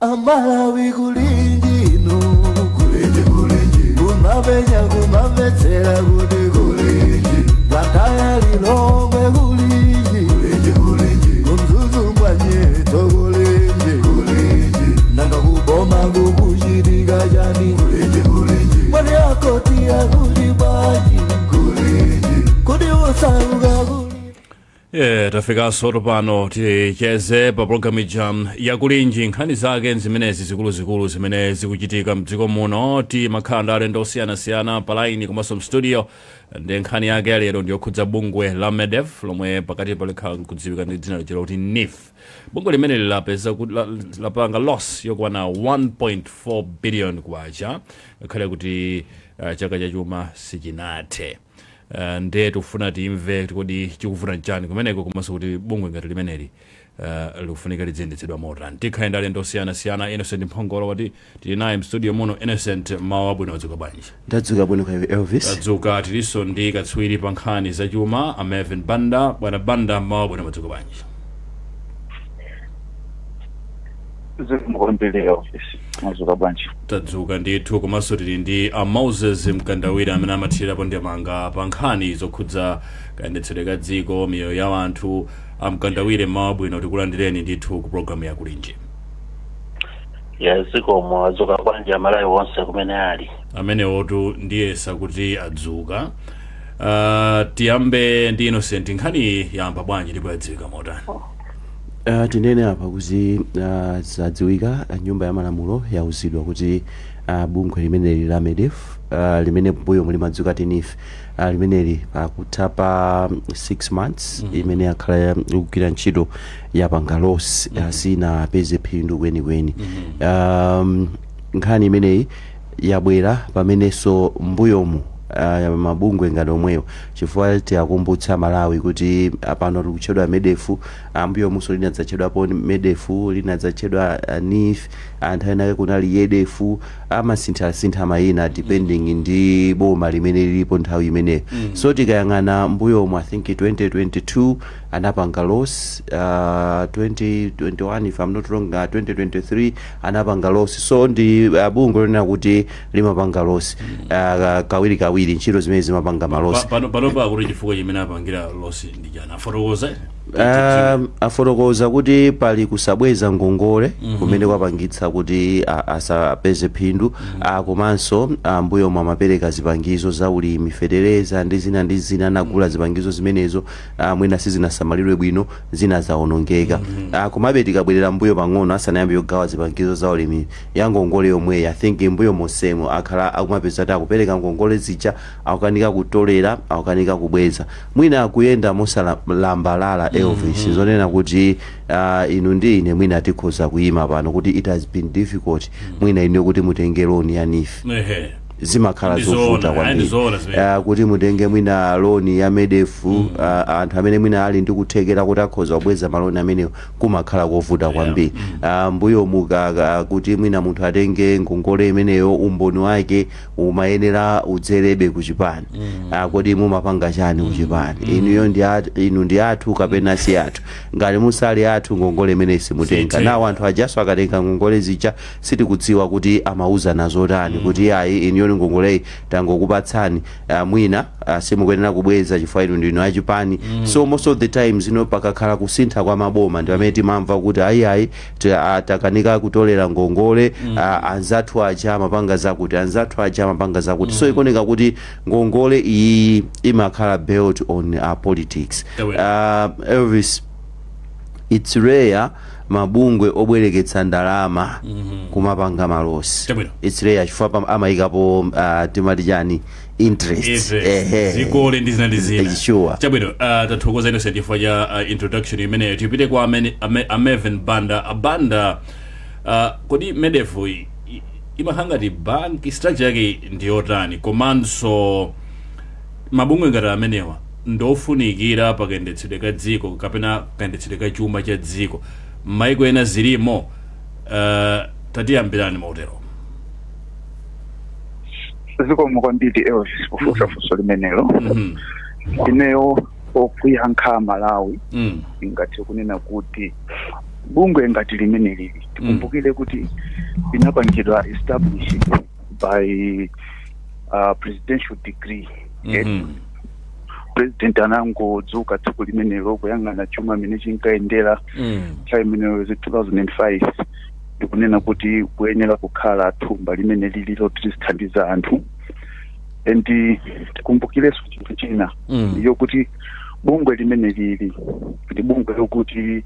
Amalawi kulinji inu, kulinji kulinji, kumapenya kumamvetsera kuti kulinji, Blantyre, Lilongwe kulinji, kulinji kulinji, kuMzuzu mbwanyetso kulinji, kulinji, nanga kuboma kukuchitika chani, kulinji kulinji, mwati akoti akuli bwanji, kulinji, kuti usauka kulinji. Yeah, tafikanso pano ticheze pa programu ija yakulinji. Nkhani zake zimenezi zikuluzikulu zimene zikuchitika mdziko muno. Timakhala ndi alendo osiyanasiyana pa line komanso mstudio. Ndi nkhani yake ya lero ndiyokhudza bungwe la MEDEF, lomwe pakati palikhala nkudziwika ndi dzina lija loti NEEF. Bungwe limene lapeza kuti lapanga loss yokwana 1.4 billion kwacha, ngakhale kuti chaka chachuma sichinathe. Ndiye tikufuna timve kodi chikuvuta nchani kumeneko, komanso kuti bungwe ngati limeneli likufunika lidziyendetsedwa motani. Tikhale ndi alendo osiyanasiyana. Innocent Mphongolo wati tili naye mstudio muno. Innocent, mawa abwino, wadzuka bwanji? Ndadzuka bwino, kaya Elvis? Tadzuka. Tilinso ndi katswiri pa nkhani zachuma, a Melvin Banda. Bwana Banda, mawa abwino, wadzuka bwanji? Zikomo kwambiri Elvis, mwadzuka bwanji? Tadzuka ndithu. Komanso tili ndi a Moses Mkandawire, amene amathirirapo ndemanga pa nkhani zokhudza kayendetsedwe ka dziko, miyoyo ya anthu. A Mkandawire, mawa bwino, tikulandireni ndithu ku programu ya Kulinji. Ya, zikomo. Adzuka bwanji Amalawi onse kumene ali? Amenewotu ndiyesa kuti adzuka. Tiyambe ndi Innocent. Nkhani yamba bwanji ndipo yadziwika motani? Tinene apa kuti zadziwika, nyumba ya malamulo yauzidwa kuti bungwe limeneli la MEDEF, limene mbuyo mulimadziwika ti NEEF, limeneli pakutha pa 6 months imene yakhala ikugwira ntchito yapanga loss, sinapeze phindu kwenikweni. Nkhani imeneyi yabwera pamenenso mbuyomu mabungwe ngati omwewo, chifukwa tiyakumbutsa Malawi kuti pano tikutchedwa MEDEF, mbuyomunso linadzatchedwapo MEDEF, linadzatchedwa NEEF, anthu ena kunali YEDEF. Amasinthasintha mayina depending ndi boma limene lilipo nthawi imeneyo. So tikayang'ana mbuyomu, I think 2022 anapanga loss, 2021 if I'm not wrong, 2023 anapanga loss. So ndi bungwe lonena kuti limapanga loss kawiri kawiri, ntchito zimene zimapanga ma loss. Pano pakuti chifukwa chimene apangira loss ndi chani, afotokoza? Afotokoza kuti pali kusabweza ngongole kumene kwapangitsa kuti asapeze phindu, komanso mbuyo mwa amapereka zipangizo za ulimi, fetereza ndi zina ndi zina, anagula zipangizo zimenezo, mwina sizinasamalidwe bwino, zina zawonongeka. Komabe tikabwerera mbuyo pang'ono, asanayambe kugawa zipangizo za ulimi ya ngongole yomweyi, I think mbuyo monsemo akhala akumapeza kuti akupereka ngongole zija, akukanika kutolera, akukanika kubweza, mwina akuyenda mosalambalala. Elvis, zonena kuti inu ndi ine mwina tikhoza kuyima pano kuti it has been difficult mwina ine kuti mutenge loan ya NEEF. Zimakhala Ndizoona, zovuta ayi, kwambiri. Ndizoona zimene. Kuti mutenge mwina loan ya MEDEF, anthu amene mwina ali ndi kuthekera kuti akhoza kubweza maloni amenewo, kumakhala kovuta kwambiri. Mbuyo muka kuti mwina munthu atenge ngongole imeneyo, umboni wake umayenera udzerebe kuchipani. Kodi mumapanga chani kuchipani? Inuyo ndi inu ndi athu kapena si athu? Ngati musali athu, ngongole imeneyi simutenga. Sitenga. Nawo anthu ajaso akatenga ngongole zija, sitikudziwa kuti amauzana zotani, kuti ayi, inuyo ni ngongoleyi tangokupatsani, mwina simukuyenera kubweza chifukwa inu ndinu achipani. So most of the times ino pakakhala kusintha kwa maboma ndi pamene timamva kuti ayi ayi, takanika kutolera ngongole, anzathu aja amapanga zakuti, anzathu aja amapanga zakuti. So ikuoneka kuti ngongole iyi imakhala built on politics. Elvis, it's rare mabungwe obwereketsa ndalama kumapanga ma loss. It's rare chifukwa amayikapo timati chani, interest. Interest, Ehe. zikole ndi zina ndi zina. Sure. Chabwino, tathokoza Innocent chifukwa cha introduction imeneyo. Tipite kwa a Melvin Banda. Abanda, kodi MEDEF imakhala ngati bank, structure yake ndiyotani? Komanso mabungwe ngati amenewa ndofunikira pakayendetsedwe ka dziko kapena kayendetsedwe ka chuma cha dziko? M'maiko ena zilimo. Tatiyambirani mautero. Zikomo kwambiri Elvis kufunsa funso limenelo. Ineyo pokuyankha Malawi, ingathe kunena kuti Bungwe ngati limene lili, tikumbukire kuti linapangidwa established by presidential decree. President anangodzuka tsiku limenelo, kuyang'ana chuma mene chinkayendera nthawi imeneyo, 2005, ndikunena kuti kuyenera kukhala thumba limene lili loti lizithandiza anthu. And tikumbukirenso chinthu china, yokuti bungwe limene lili ndi bungwe lokuti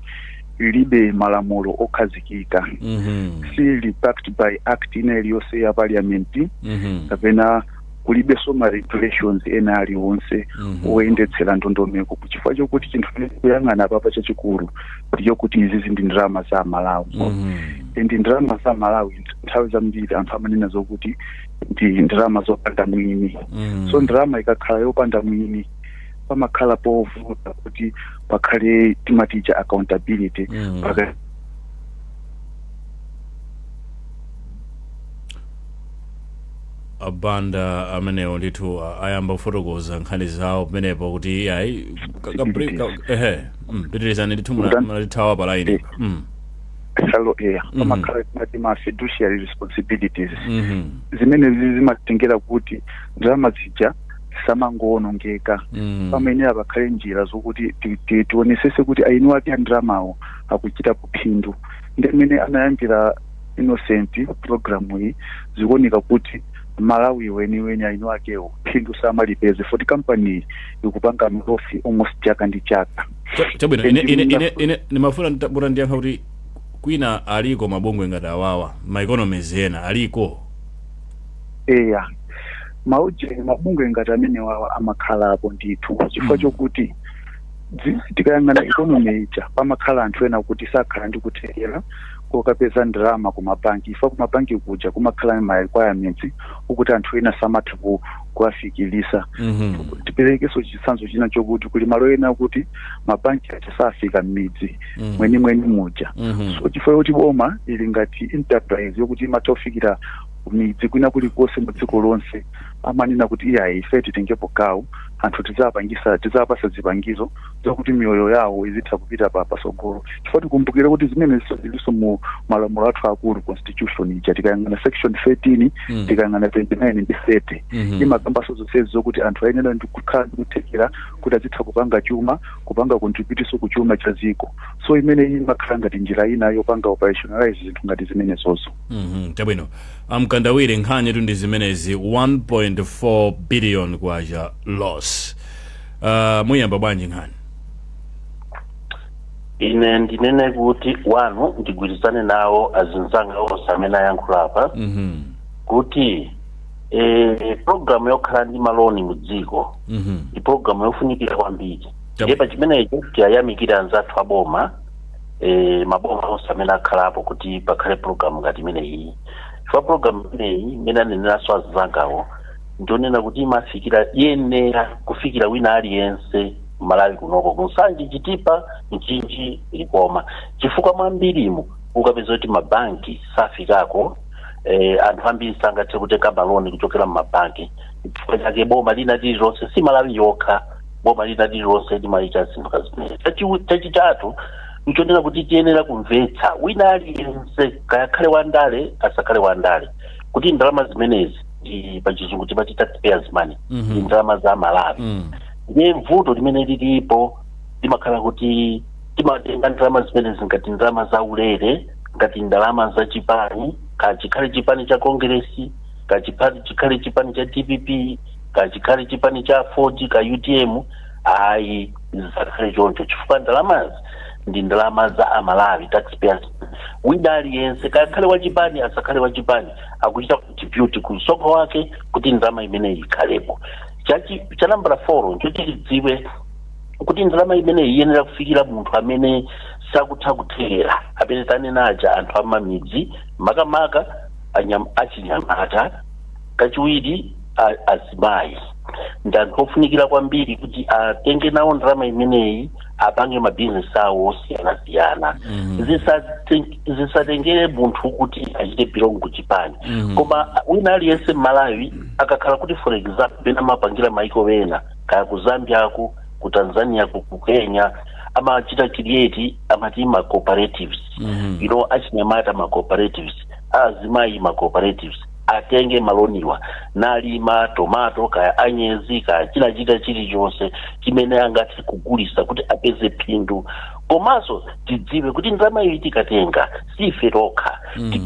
lilibe malamulo okhazikika, sili backed by act ina iliyonse ya parliament, kapena kulibenso ma regulations ena aliwonse oyendetsera ndondomeko, chifukwa chokuti chinthu chimene kuyang'ana papa chachikulu ndichokuti izizi ndi ndalama za Malawi. And ndalama za Malawi, nthawi zambiri anthu amanena zokuti ndi ndalama zopanda mwini. So ndalama ikakhala yopanda mwini, pamakhala povuta kuti pakhale timatija accountability. Abanda amenewo ndithu ayamba kufotokoza nkhani zawo pamenepo kuti ayi, ehe, pitirizani ndithu, munatithawa pa line. Hello, yeah. Pamakhala timati ma fiduciary responsibilities. Zimene zimatengera kuti ndalama zija zisamangowonongeka. Pamayenera pakhale njira zokuti tionesese kuti eni ake a ndalamawo akuchita phindu. Ndi mmene anayambira Innocent program iyi, zikuoneka kuti Malawi weniweni eni akewo phindu samalipeze, foti kampani ikupanga ma loss almost chaka ndi chaka. Chabwino, ine ndimafuna mutandiyankha kuti kwina aliko mabungwe ngati awawa, ma economies ena aliko? Eya, mauje mabungwe ngati amene wawa amakhalapo ndithu, chifukwa chokuti tikayang'ana economy ija, pamakhala anthu ena kuti sakhala ndi kuthekera kokapeza ndalama ku mabanki, ifa ku mabanki kuja kumakhala ma requirements ukuti anthu ena samatha kuwafikirisa. Tiperekenso chitsanzo china chokuti kuli malo ena kuti mabanki aja safika m'midzi mwenimweni muja. So chifukwa choti boma ili ngati enterprise yokuti imatha kufikira kumidzi kwina kulikonse mu dziko lonse, amanena kuti iyayi, ife titengepo gawo, anthu tidzapangisa, tidzapasa zipangizo zokuti miyoyo yawo izitha kupita pasogolo, chifukwa tikumbukire kuti zimene zilinso mu malamulo athu akulu, constitution ija, tikayang'ana section 13, tikayang'ana 29 ndi 30, imakambaso zonsezi zokuti anthu ayenera ndi kukhala ndi kuthekera kuti azitha kupanga chuma, kupanga contribute ku chuma cha dziko. So imene imakhala ngati njira ina yopanga operationalize zinthu ngati zimenezozo. Chabwino, amkandawire, nkhani tu ndi zimenezi, 1.4 billion kwacha loss. Muyamba bwanji nkhani? Ine ndinene kuti wanu ndigwirizane nawo azinzanga onse amene ayankhula apa kuti programu yokhala ndi maloni mu dziko ndi programu yofunikira kwambiri. Ndiye pa chimenecho tiyayamikire anzathu aboma, maboma onse amene akhalapo, kuti pakhale programu ngati imeneyi, chifukwa programu imeneyi, imene aneneranso azinzangawo, ndionena kuti imafikira, iyenera kufikira wina aliyense Malawi kunoko, kuNsanje, Chitipa, Mchinji, Likoma, chifukwa mwambirimu ukapeza kuti mabanki safikako, anthu ambiri sangathe kutenga maloni kuchokera mmabanki. Chifukwa chake boma lina lililonse, si Malawi yokha, boma lina lililonse limayika zinthu kazimenezi. Chachitatu nchonena kuti tiyenera kumvetsa wina aliyense, kayakhale wandale asakhale wandale, kuti ndalama zimenezi ndi pachizungu timati taxpayers money, ndi ndalama za Malawi. Ndiye vuto limene lilipo limakhala kuti timatenga ndalama zimenezi ngati ndalama za ulere, ngati ndalama za chipani, ka chikhale chipani cha Kongeresi, ka chikhale chipani cha DPP, ka chikhale chipani cha 40, ka UTM. Ayi, zisakhale choncho, chifukwa ndalamazi ndi ndalama za Amalawi, taxpayers. Wina aliyense, kakhale wachipani asakhale wachipani, akuchita contribute ku msonkho wake kuti ndalama imeneyi ikhalepo. Cha nambala 4 nchoti tidziwe kuti ndalama imeneyi iyenera kufikira munthu amene sakutha kuthekera, amene tanenaja, anthu amamidzi, makamaka achinyamata, kachiwiri azimayi, ndi anthu ofunikira kwambiri kuti atenge nawo ndalama imeneyi, apange mabizinesi awo osiyanasiyana. Zisatengere munthu kuti achite belong ku chipani, koma wina aliyense Mmalawi akakhala kuti, for example, pena amapangira maiko ena, kaya ku Zambia, ku Tanzania, ku Kenya, Amachita create amati ma cooperatives, achinyamata ma cooperatives, azimayi ma cooperatives, atenge maloniwa nalima tomato, kaya anyezi, kaya chinachita chilichonse chimene angathe kugulisa kuti apeze phindu. Komanso tidziwe kuti ndalama iyi tikatenga sife tokha.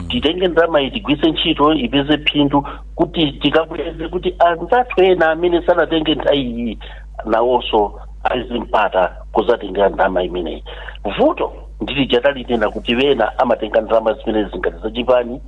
Titenge ndalama iyi, tigwise ntchito, ipeze phindu kuti tikabweze, kuti anzathu ena amene sanatenge nthawi iyi nawonso azimpata kuzatenga ndalama imeneyi. Vuto ndili chatalinena kuti wena amatenga ndalama zimene zingati zachipani.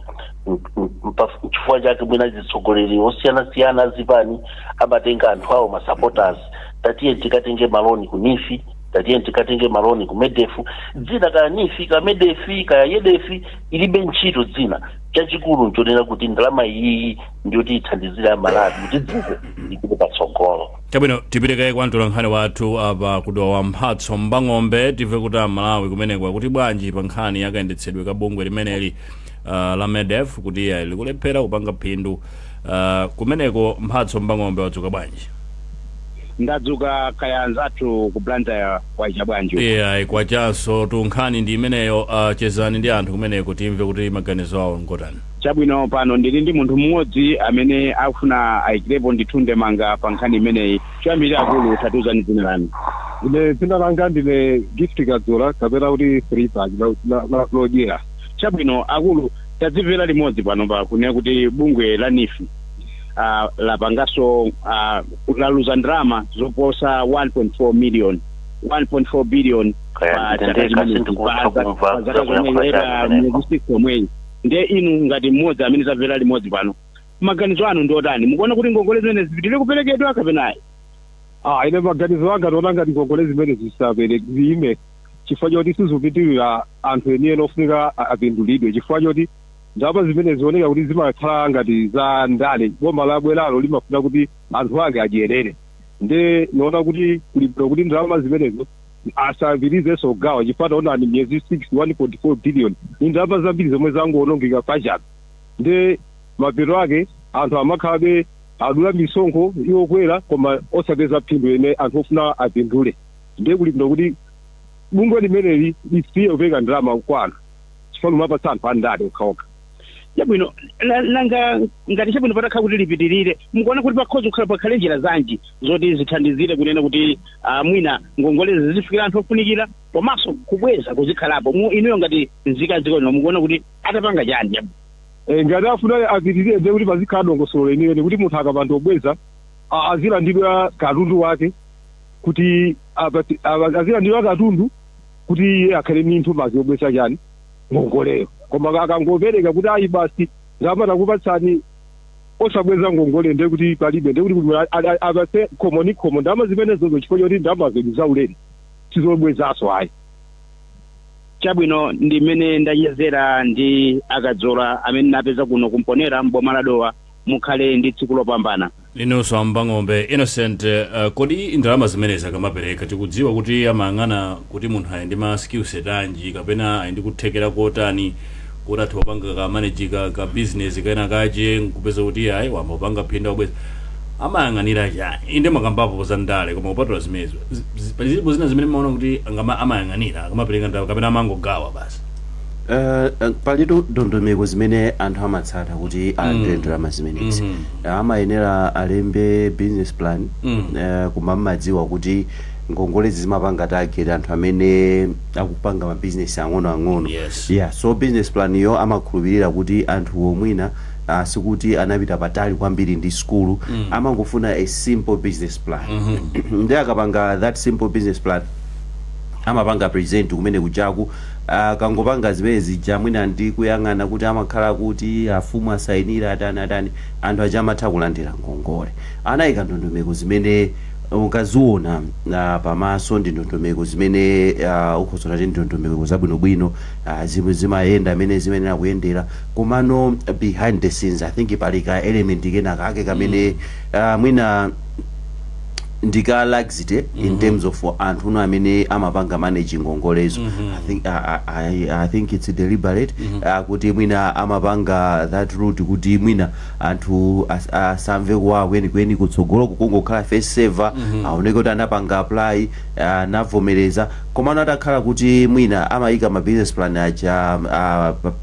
Chifukwa chake mwina zitsogoleri osiyanasiyana azipani amatenga anthu awo, ma supporters: "Tatiye tikatenge maloni ku NEEF, tatiye tikatenge maloni ku MEDEF." Dzina kaya NEEF, ka MEDEF, kaya YEDEF, ilibe ntchito dzina. Chachikulu nchonena kuti ndalama iyi ndiyoti ithandizire Amalawi kuti dziko lipite patsogolo. Chabwino, tipitekaye kwa mtolankhani wathu apa kudowa wa Mphatso Mbang'ombe, timve kuti Amalawi kumeneko kuti bwanji pa nkhani yakayendetsedwe ka bungwe limeneli la MEDEF, kuti iye likulephera kupanga phindu kumeneko. Mphatso Mbang'ombe, wadzuka bwanji? Ndadzuka, kaya anzathu ku Blantyre kwacha bwanji? Iya, kwachanso tu. Nkhani ndi imeneyo, chezani ndi anthu kumeneko, timve kuti maganizo awo ngotani. Chabwino, pano ndili ndi munthu mmodzi amene akufuna ayikirepo ndithu ndemanga pa nkhani imeneyi. Choyambirira, akulu, tatiuzani dzina lanu. Ine dzina langa ndine Gift Kadzola, kapena kuti Fripa lodyera. Chabwino, akulu, tadzimvera limodzi pano pa kunena kuti bungwe la NEEF lapanganso laluza ndalama zoposa 1.4 million, 1.4 billion Kaya pa chaka nditendeka chimenechi, sindikutha kumva pa zaka zomwe zakuyankhula era chanu kumeneko. miyezi 6 yomweyi. Ndiye inu ngati mmodzi amene tamvera limodzi pano, maganizo anu ndi otani? Mukuona kuti ngongole zimene zipitirire kuperekedwa kapena ayi? Ah, ine maganizo anga tiona ngati ngongole zimene zisapere ziyime, chifukwa choti sizipitirira anthu enieni ofunika apindulidwe, chifukwa choti ndalama zimene zioneka kuti zimakhala ngati za ndale. Boma labweralo limafuna kuti anthu ake adyerere. Nde niona kuti kulibwino kuti ndalama zimenezo asapitirizenso kugawa, chifukwa taonani, miyezi 6, 1.4 billion ni ndalama zambiri zomwe zangoonongeka pachabe. Nde mapeto ake anthu amakhalabe adula misonkho yokwera koma osapeza phindu ene anthu ofuna apindule. Ndiye kulibwino kuti bungwe limeneli lisiye kupereka ndalama kwa anthu, chifukwa limapatsa anthu andale okhaokha. Chabwino, nanga ngati, chabwino, patakhala kuti lipitirire, mukuona kuti pakhoza kukhala pakhale njira zanji zoti zithandizire kunena kuti mwina ngongole zizifikira anthu ofunikira komanso kubweza kuzikhalapo? Mu inuyo ngati nzika dziko lino, mukuona kuti atapanga chani? Ngati afuna apitirire, ndiye kuti pazikhala dongosolo lenileni kuti munthu akapanda kubweza azilandidwa katundu wake, kuti azilandidwa katundu kuti iye akhale ndi nthumazi yobweza chani, ngongoleyo. Koma akangopereka kuti ayi, basi, ndalama takupatsani, osabweza ngongole, ndiye kuti palibe. Ndiye kuti apatse khomo ni khomo ndalama zimenezozo, chifukwa choti ndalamazo ndi zaulere, sizobwezaso ayi. Chabwino, ndi mmene ndachezera ndi Akadzola amene napeza kuno kumponera mboma la Dowa. Mukhale ndi tsiku lopambana. Inunso, Ambang'ombe Innocent. Kodi ndalama zimenezi akamapereka, tikudziwa kuti amayang'ana kuti munthu ali ndi ma skill set anji kapena ali ndi kuthekera kotani kuti atha kupanga ka manage ka business kena kache nkupeza kuti ayi, wamba kupanga phindu wabweza? Amayang'anira chani? Inde, makambapo za ndale, koma kupatula zimenezo, palipo zina zimene maona kuti amayang'anira akamapereka ndalama kapena amangogawa basi? Palitu ndondomeko zimene anthu amatsata kuti alandire ndalama zimenezi. Amayenera alembe business plan. Koma mmadziwa kuti ngongolezi zimapanga target anthu amene akupanga mabizinesi ang'onoang'ono. Yeah, so business plan iyo amakhulupirira kuti anthu omwina sikuti anapita patali kwambiri ndi skulu, amangofuna a simple business plan. Ndi akapanga that simple business plan, amapanga present kumene kujaku. Akangopanga zimene zija, mwina ndi kuyang'ana kuti amakhala kuti afumu asayinira, atani atani, anthu aja amatha kulandira ngongole. Anayika ndondomeko zimene ukaziona pamaso ndi ndondomeko zimene ukhoza kuti ndondomeko zabwinobwino, zimwe zimayenda amene zimayenera kuyendera. Komano behind the scenes, I think pali ka element kena kake kamene mwina ndika laxity in terms of anthu uno amene amapanga manage ngongolezo. I think it's deliberate, kuti mwina amapanga that route kuti mwina anthu asamve kuwawa kwenikweni kutsogolo, kungokhala face saver, aoneke kuti anapanga apply, anavomereza. Komano atakhala kuti mwina amayika ma business plan aja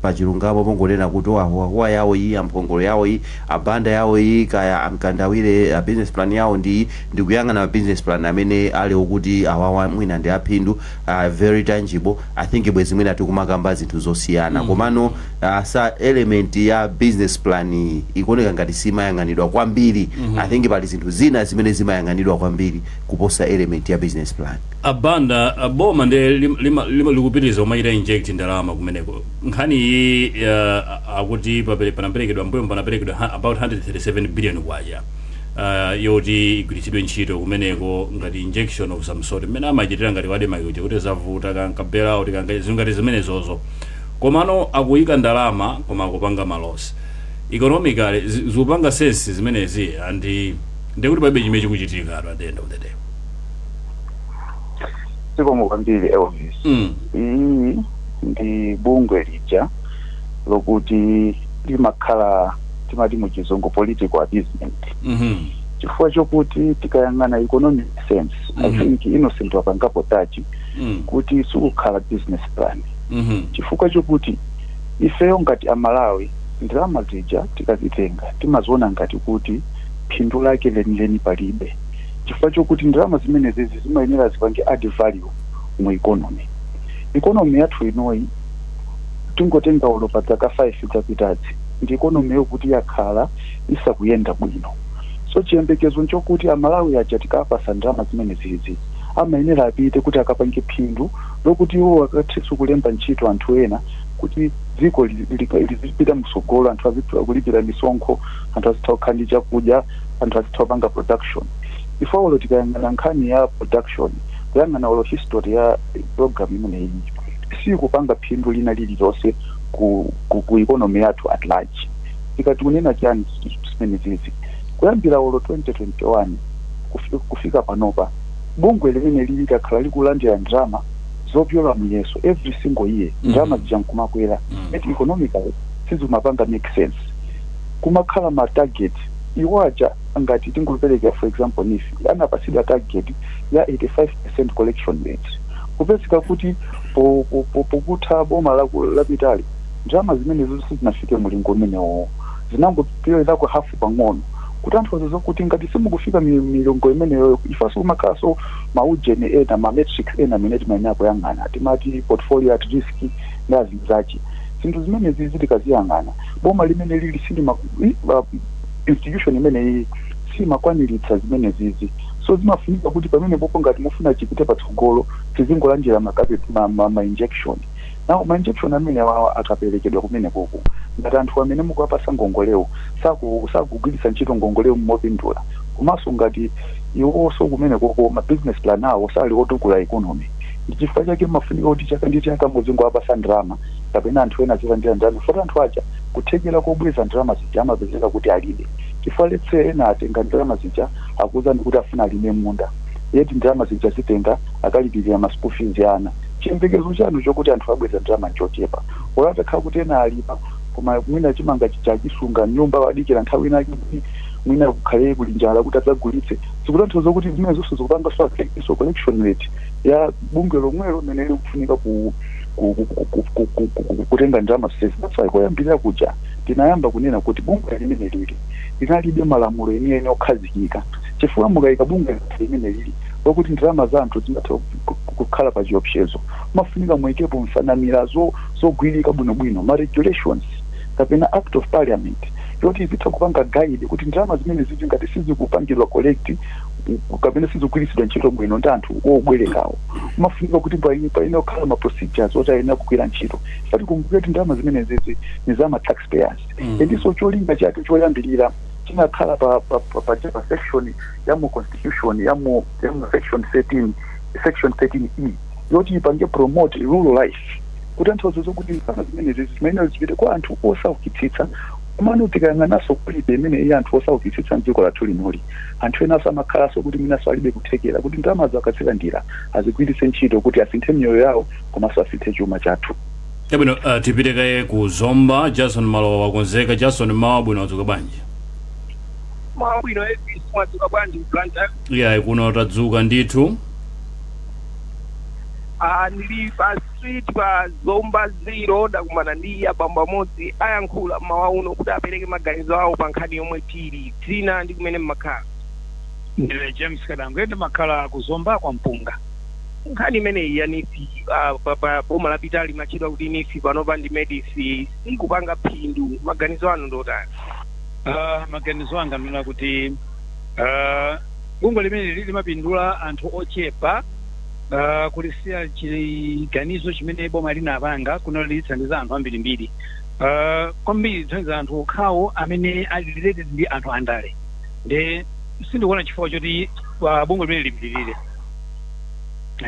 pachilungamo, pongonena kuti ahuahuwa yawo iyi, amphongolo yawo iyi, abanda yawo iyi, kaya amkandawire, a business plan yawo ndi ndikuyang'ana ma business plan amene ali okuti awawa mwina ndi aphindu, very tangible, I think bwezi mwina tikumakamba zinthu zosiyana. Komano sa element ya business plan iyi ikuoneka ngati simayang'anidwa kwambiri. I think pali zinthu zina zimene zimayang'anidwa kwambiri kuposa element ya business plan. Abanda, boma ndi likupitiriza kumachita inject ndalama kumeneko. Nkhani iyi akuti panaperekedwa mbuyo, panaperekedwa about 137 billion kwacha yoti igwiritsidwe ntchito kumeneko ngati injection of some sort, mmene amachitira ngati ADMARC kuja kuti zavuta kankabera kuti kanga zingati zimenezozo. Komano akuyika ndalama koma akupanga ma loss. Economically zikupanga sense zimenezi? And ndikuti palibe chimene chikuchitika at the end of the day. Zikomo kwambiri, Elvis. Iyi ndi bungwe lija lokuti limakhala, timati muchizungu, political appeasement, chifukwa chokuti tikayang'ana economic sense, I think Innocent wapangapo touch kuti sikukhala business plan, chifukwa chokuti ifeyo ngati Amalawi ndalama zija tikazitenga timaziona ngati kuti phindu lake lenileni palibe, chifukwa chokuti ndalama zimenezi zimayenera zipange add value mu economy. Economy yathu inoyi, tingotenga ulo pa zaka 5 zapitazi, ndi economy yokuti yakhala isakuyenda bwino. So chiyembekezo nchokuti Amalawi aja tikapasa ndalama zimene zizi amayenera apite kuti akapange phindu lokuti iwo akathenso kulemba ntchito anthu ena, kuti dziko lizipita msogolo, anthu azitha kulipira misonkho, anthu azitha kukhala ndi chakudya, anthu azitha kupanga production. Ifeyo tikayang'ana nkhani ya production, kuyang'ana ulo history ya program imeneyi, sikupanga phindu lina lililonse ku economy yathu at large. Tikati kunena chani zimene zizi, kuyambira ulo 2021 kufika panopa, bungwe limene lili lakhala likulandira ndalama zopyola muyeso every single year. Ndalama zija nkumakwera, yet economically sizimapanga make sense. Kumakhala ma target iwo aja, ngati tingopereka for example, NEEF anapasidwa target ya 85% collection rate, kupezeka kuti pokutha boma lapitali ndalama zimene zonse zinafike mulingo umenewo, zinangopyolerako hafu pang'ono, kutanthauza zokuti ngati simukufika milingo imeneyo, ifanso kumakhalanso maujeni ena, ma metrics ena amene timayenera kuyang'ana, timati portfolio at risk ndi azinzachi. Zinthu zimenezi zitikaziyang'ana, boma limene lili silima institution imeneyi simakwaniritsa zimene zizi. So zimafunika kuti pamene popo ngati mufuna chipite patsogolo, tizingolandira ma injection. Now ma injection amene awawa akaperekedwa kumene koko, ngati anthu amene mukuwapasa ngongolewo sakugwiritsa ntchito ngongolewo mopindula, komanso ngati iwonso kumene koko ma business plan awo sali otukula economy, ndi chifukwa chake mafunika kuti chaka ndi chaka muzingowapasa ndalama kapena anthu ena azilandira ndalama, foti anthu aja kuthekera kobweza ndalama zija amapezeka kuti alibe. Chifukwa let's say ena atenga ndalama zija, akuwuzani kuti afuna alime munda, yet ndalama zija zitenga akalipirira ma school fees ya ana. Chiyembekezo chanu chokuti anthu abweza ndalama nchochepa. Olo kuti ena alima, koma mwina chimanga chachisunga nyumba, wadikira nthawi inake kuti mwina kukhale kuli njala kuti adzagulitse. Zikutanthauza kuti zimene zonse zikupanga so affect so collection rate ya bungwe lomwelo limene likufunika kutenga ndalama zonsezi. That's why koyambirira kuja tinayamba kunena kuti bungwe limene lili linalibe malamulo enieni okhazikika, chifukwa mukayika bungwe limene lili lokuti ndalama za anthu zimatha kukhala pa chiopsezo, mafunika muyikepo nsanamira zogwirika bwinobwino, ma regulations kapena act of parliament yoti izitha kupanga guide kuti ndalama zimene zizi ngati sizikupangidwa collect kapena sizikugwiritsidwa ntchito bwino ndi anthu obwerekawo, mafunika kuti paine kukhala ma procedures oti ayenera kugwira ntchito. Fati kumbukire kuti ndalama zimene zizi ni za ma taxpayers, endiso cholinga chake choyambirira chinakhala pa section ya mu constitution, ya mu section 13, section 13E, yoti ipange promote rural life, kutanthauza zokuti ndalama zimenezi zimayenera zipite kwa anthu osaukitsitsa. Komano tikayang'ananso kulibe imene iye anthu osaukitsitsa mdziko lathu linoli, anthu enanso amakhalanso kuti mwinanso alibe kuthekera kuti ndalamazo akazilandira azigwiritse ntchito kuti asinthe miyoyo yawo komanso asinthe chuma chathu. Chabwino, tipite kaye ku Zomba. Jason Malowa wakonzeka. Jason, mawa bwino, wadzuka bwanji? Mawa bwino, Elvis, mwadzuka bwanji Blantyre? Iya, kuno tadzuka ndithu. Ndili pa street pa Zomba Zero, ndakumana ndi abambo amodzi, ayankhula mmawa uno kuti apereke maganizo awo pa nkhani yomwe tili. Dzina ndi kumene mmakhala? Ndine James Kadangwe, ndimakhala kuzomba kwa Mpunga. Nkhani imeneyi ya NEEF, pa boma lapitali limachedwa kuti NEEF, panopa ndi MEDEF, sikupanga phindu, maganizo anu ndotani? Maganizo anga ndona kuti bungwe limene limapindula anthu ochepa, kulisiya chiganizo chimene boma linapanga kuno lithandiza anthu ambirimbiri, kwambiri lithandiza anthu okhawo amene ali related ndi anthu andale. Nde sindikuona chifukwa choti bungwe limene lipitirire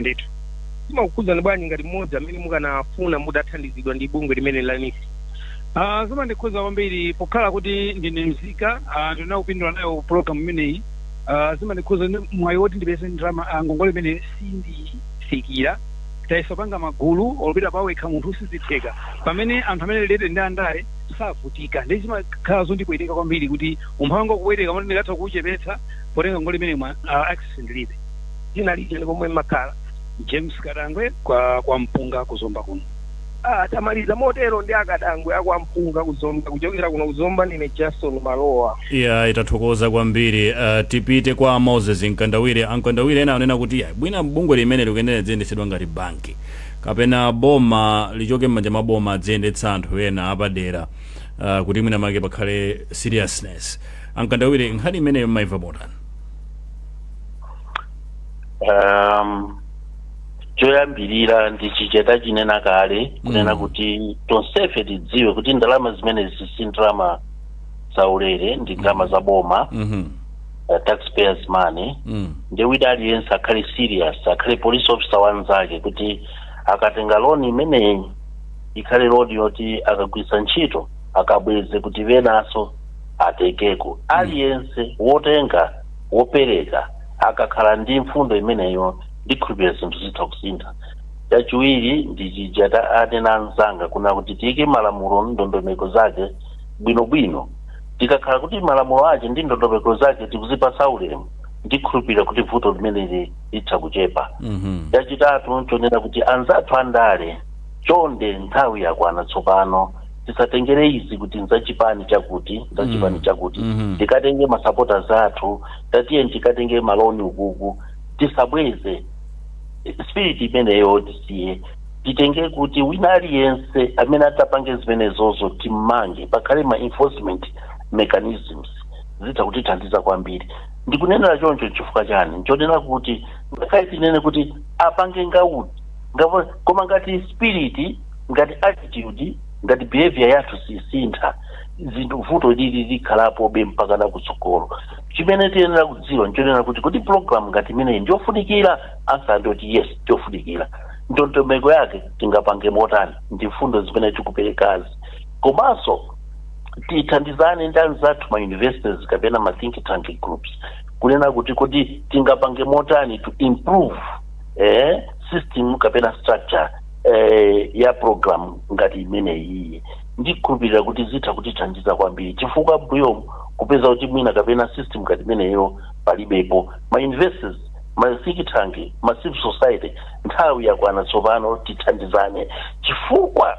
ndithu. Zimakukhudzani bwanji ngati mmodzi amene mukanafuna mudathandizidwa ndi bungwe limene la NEEF? Zimandikhudza kwambiri pokhala kuti ndine mzika, ndina kupindula nayo program imeneyi. Zimandikhudza ndi mwayi woti ndipeze ndalama, ngongole imene sindifikira. Tayesa magulu olupita pawekha munthu, sizitheka, pamene anthu amene related ndi andale savutika. Ndi zimakhala zondipweteka kwambiri kuti umphawi wanga kupweteka moti ndikatha kuwuchepetsa potenga ngongole imene mwa access ndilibe. Dzina lija ndi komwe mmakhala? James Kadangwe kwa Mpunga, kuzomba kuno. Tamaliza motero ndi Akadangwe akwa Mpunga kuzomba. Kuchokera kuno kuzomba, ndine Jason Malowa. Iya, itathokoza kwambiri. Tipite kwa Moses Mkandawire. Amkandawire, ena anena kuti ya, bwina bungwe limene likuyenera liziyendetsedwa ngati banki kapena boma lichoke m'manja mwa boma, adziyendetsa anthu ena apadera, kuti mwina make pakhale seriousness. Amkandawire, nkhani imeneyo mmaimva motani? Choyambirira ndi chicheta chinena kale kunena kuti tonsefe tidziwe kuti ndalama zimenezi si ndalama zaulere, ndi ndalama za boma, taxpayers money. Ndi wina aliyense akhale serious, akhale police officer wanzake, kuti akatenga loan imeneyi ikhale loan yoti akagwiritsa ntchito akabweze, kuti venanso atekeko. Aliyense wotenga, wopereka, akakhala ndi mfundo imeneyo, ndikhulupirira zinthu zitha kusintha. Chachiwiri ndi chija anena anzanga kuna kuti tiyike malamulo, ndondomeko zake bwinobwino. Tikakhala kuti malamulo ake ndi ndondomeko zake tikuzipasa ulemu, ndikhulupirira kuti vuto limeneli litha kuchepa. Chachitatu nchonena kuti anzathu andale, chonde, nthawi yakwana tsopano, tisatengere izi kuti nzachipani chakuti, nzachipani chakuti, tikatenge masupporters athu, tatiye tikatenge maloan ukuku tisabweze. Spirit imeneyo tisiye, titenge kuti wina aliyense amene atapange zimenezozo timmange, pakhale ma enforcement mechanisms, zitha kutithandiza kwambiri. Ndikunenera choncho chifukwa chani? Nchonena kuti ngakhale tinene kuti apange ngauti ngapo, koma ngati spirit, ngati attitude, ngati behavior yathu sisintha zinthu, vuto lili likhalapobe mpaka na kutsogolo. Chimene tiyenera kudziwa nchonena kuti program ngati imeneyi ndiyofunikira? Answer ndiyoti yes, ndiyofunikira. Ndondomeko yake tingapange motani? Ndi mfundo zimene tikuperekazi. Komanso tithandizane ndi anzathu ma universities kapena ma think tank groups kunena kuti tingapange motani to improve system kapena structure ya program ngati imeneyi. Ndikhulupirira kuti zitha kutithandiza kwambiri, chifukwa mbuyomu kupeza kuti mwina kapena system ngati imeneyo palibepo. Ma universities, ma think tank, ma civil society, nthawi yakwana tsopano tithandizane, chifukwa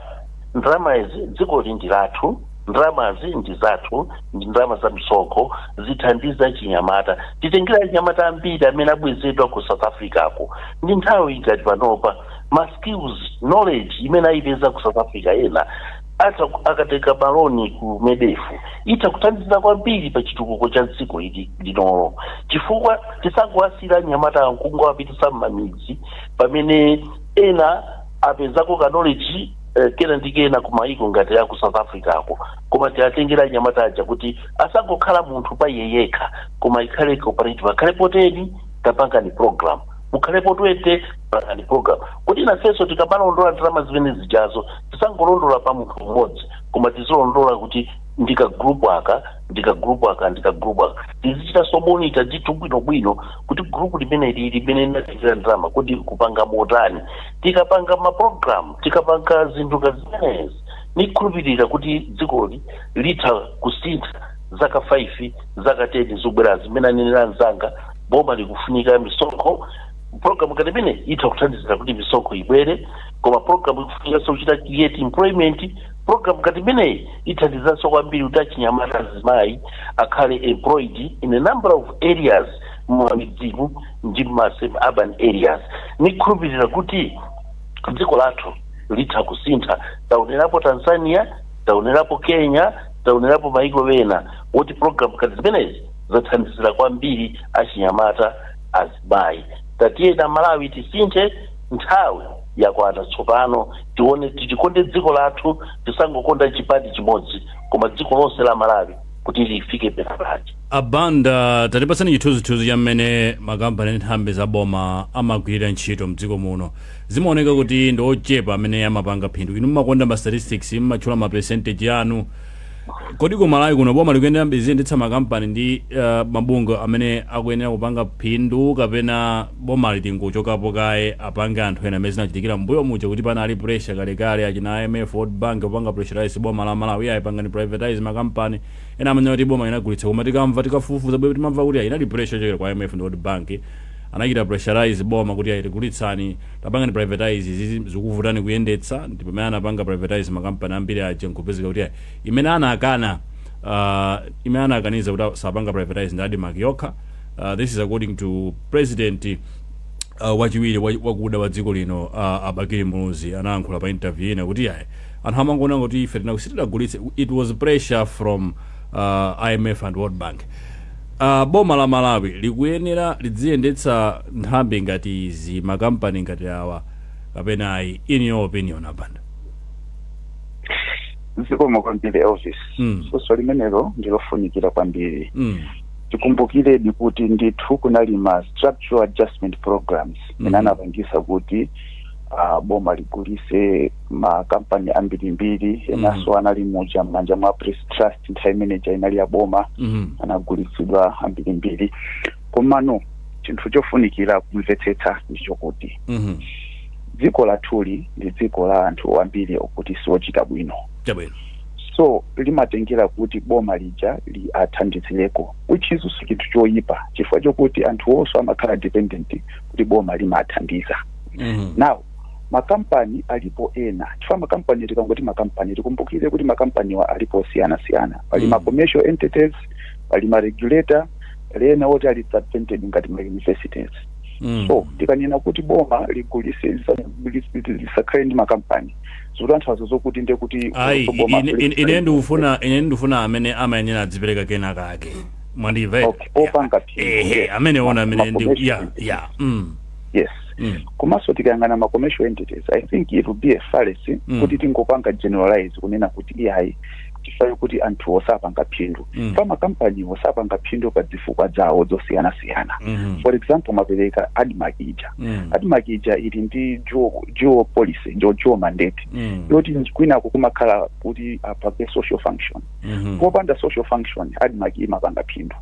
ndalama izi, dzikoli ndi lathu, ndalamazi ndi zathu, ndi ndalama za msonkho, zithandiza chinyamata. Titengera chinyamata ambiri amene abwezedwa ku South Africa ako. Ndi nthawi ngati panopa, ma skills, knowledge imene ayipeza ku South Africa, ena ata akatenga maloan ku MEDEF, itha kuthandiza kwambiri pa chitukuko cha dziko ili linolo, chifukwa tisangowasira anyamata nkungowapitisa m'mamidzi pamene ena apezako ka knowledge kena ndi kena ku maiko ngati ya ku South Africa ako. Koma tiatengera anyamata aja kuti asangokhala munthu pa iye yekha, koma ikhale cooperative, akhalepo 10, tapangani program, mukhalepo 20, pangani program, kuti nafenso tikamalondola ndalama zimene zijazo tisangolondola pa munthu mmodzi, koma tizilondola kuti ndika group aka, ndika group aka, ndika group aka. Tizichitanso monitor ndithu bwinobwino kuti group limene lili limene linatengera ndalama kuti kupanga motani. Tikapanga maprogram, tikapanga zinthu kazimenezi, nikhulupirira kuti dzikoli litha kusintha zaka 5, zaka 10 zobwera. Zimene anenera anzanga, boma likufunika misonkho. Program ngati imene itha kuthandizira kuti misonkho ibwere, koma program ikufunikanso kuchita create employment. Program ngati imeneyi ithandizanso kwambiri kuti achinyamata, azimayi akhale employed in a number of areas mumamidzimu ndi mma urban areas. Nikhulupirira kuti dziko lathu litha kusintha. Taonerapo Tanzania, taonerapo Kenya, taonerapo maiko ena woti program ngati zimenezi zathandizira kwambiri achinyamata, azimayi. Tatiyena Malawi tisinthe, nthawi yakwana tsopano. Tione, tichikonde dziko lathu, tisangokonda chipani chimodzi, koma dziko lonse la Malawi kuti lifike penapake. Abanda, tatipatsani chithunzithunzi cha mmene makampani ndi nthambi za boma amagwirira ntchito mdziko muno. Zimaoneka kuti ndi ochepa amene amapanga phindu. Inu mmakonda ma statistics, mmatchula ma percentage anu. Kodi ku Malawi kuno boma likuyenera liziyendetsa makampani ndi mabungwe amene akuyenera kupanga phindu, kapena boma litingochokapo kaye, apange anthu ena, amene zinachitikira mbuyo muja kuti panali pressure kalekale, achina IMF, World Bank kupanga pressurize boma la Malawi, ayi, pangani privatize makampani ena? Amanena kuti boma inagulitsa, koma tikamva, tikafufuza bwino, timamva kuti ayi, inali pressure yochokera kwa IMF ndi World Bank, anachita pressurize boma kuti ayi, tigulitsani, tapangani privatize izi, zikuvutani kuyendetsa. Ndi pamene anapanga privatize makampani ambiri aja, nkupezeka kuti ayi, imene anakana, imene anakaniza kuti sapanga privatize ndi ADMARC yokha. This is according to President wachiwiri wakuda wa dziko lino, Abakili Muluzi, anayankhula pa interview ina kuti ayi, anthu amangoona kuti ife sitidagulitse, it was pressure from IMF and World Bank. Boma la Malawi likuyenera lidziyendetsa nthambi ngati izi, makampani ngati awa, kapena ayi, in your opinion, Abanda? Zikomo kwambiri, Elvis. Funso limenelo ndilofunikira kwambiri. Tikumbukiredi kuti ndithu kunali ma structural adjustment programs imene anapangisa kuti boma ligulise makampani ambirimbiri. Enanso anali muja m'manja mwa Press Trust, nthawi imeneja inali ya boma. Anagulitsidwa ambirimbiri, komano chinthu chofunikira kumvetsetsa ndichokuti dziko lathuli ndi dziko la anthu ambiri okuti siwochita bwino. So limatengera kuti boma lija li athandizireko, which is si chinthu choyipa, chifukwa chokuti anthu onso amakhala dependent kuti boma limathandiza. Now makampani alipo ena, chifukwa makampani, tikangoti makampani, tikumbukire kuti makampaniwa alipo osiyanasiyana. Pali ma commercial entities, pali ma regulator, pali ena oti ali subvented ngati ma universities. So tikanena kuti boma ligulise, lisakhale ndi makampani, zikutanthauza zokuti ndiye kuti Ayi, boma ine ndikufuna amene amayenera adzipereka kena kake, mwandimva? Okay, opanga phindu. Ehe. Yes. Amene ona amene ndi Ma-commercial entities. Yes. Komanso tikayang'ana ma commercial entities, I think it will be a fallacy kuti tingopanga generalize kunena kuti iyayi, chifukwa kuti anthu osapanga phindu. Pa makampani osapanga phindu pa zifukwa zawo zosiyanasiyana. For example, mapereka ADMARC ija. ADMARC ija ili ndi dual policy, ndio dual mandate, yoti kwinako kumakhala kuti apange social function. Popanda social function, ADMARC imapanga phindu,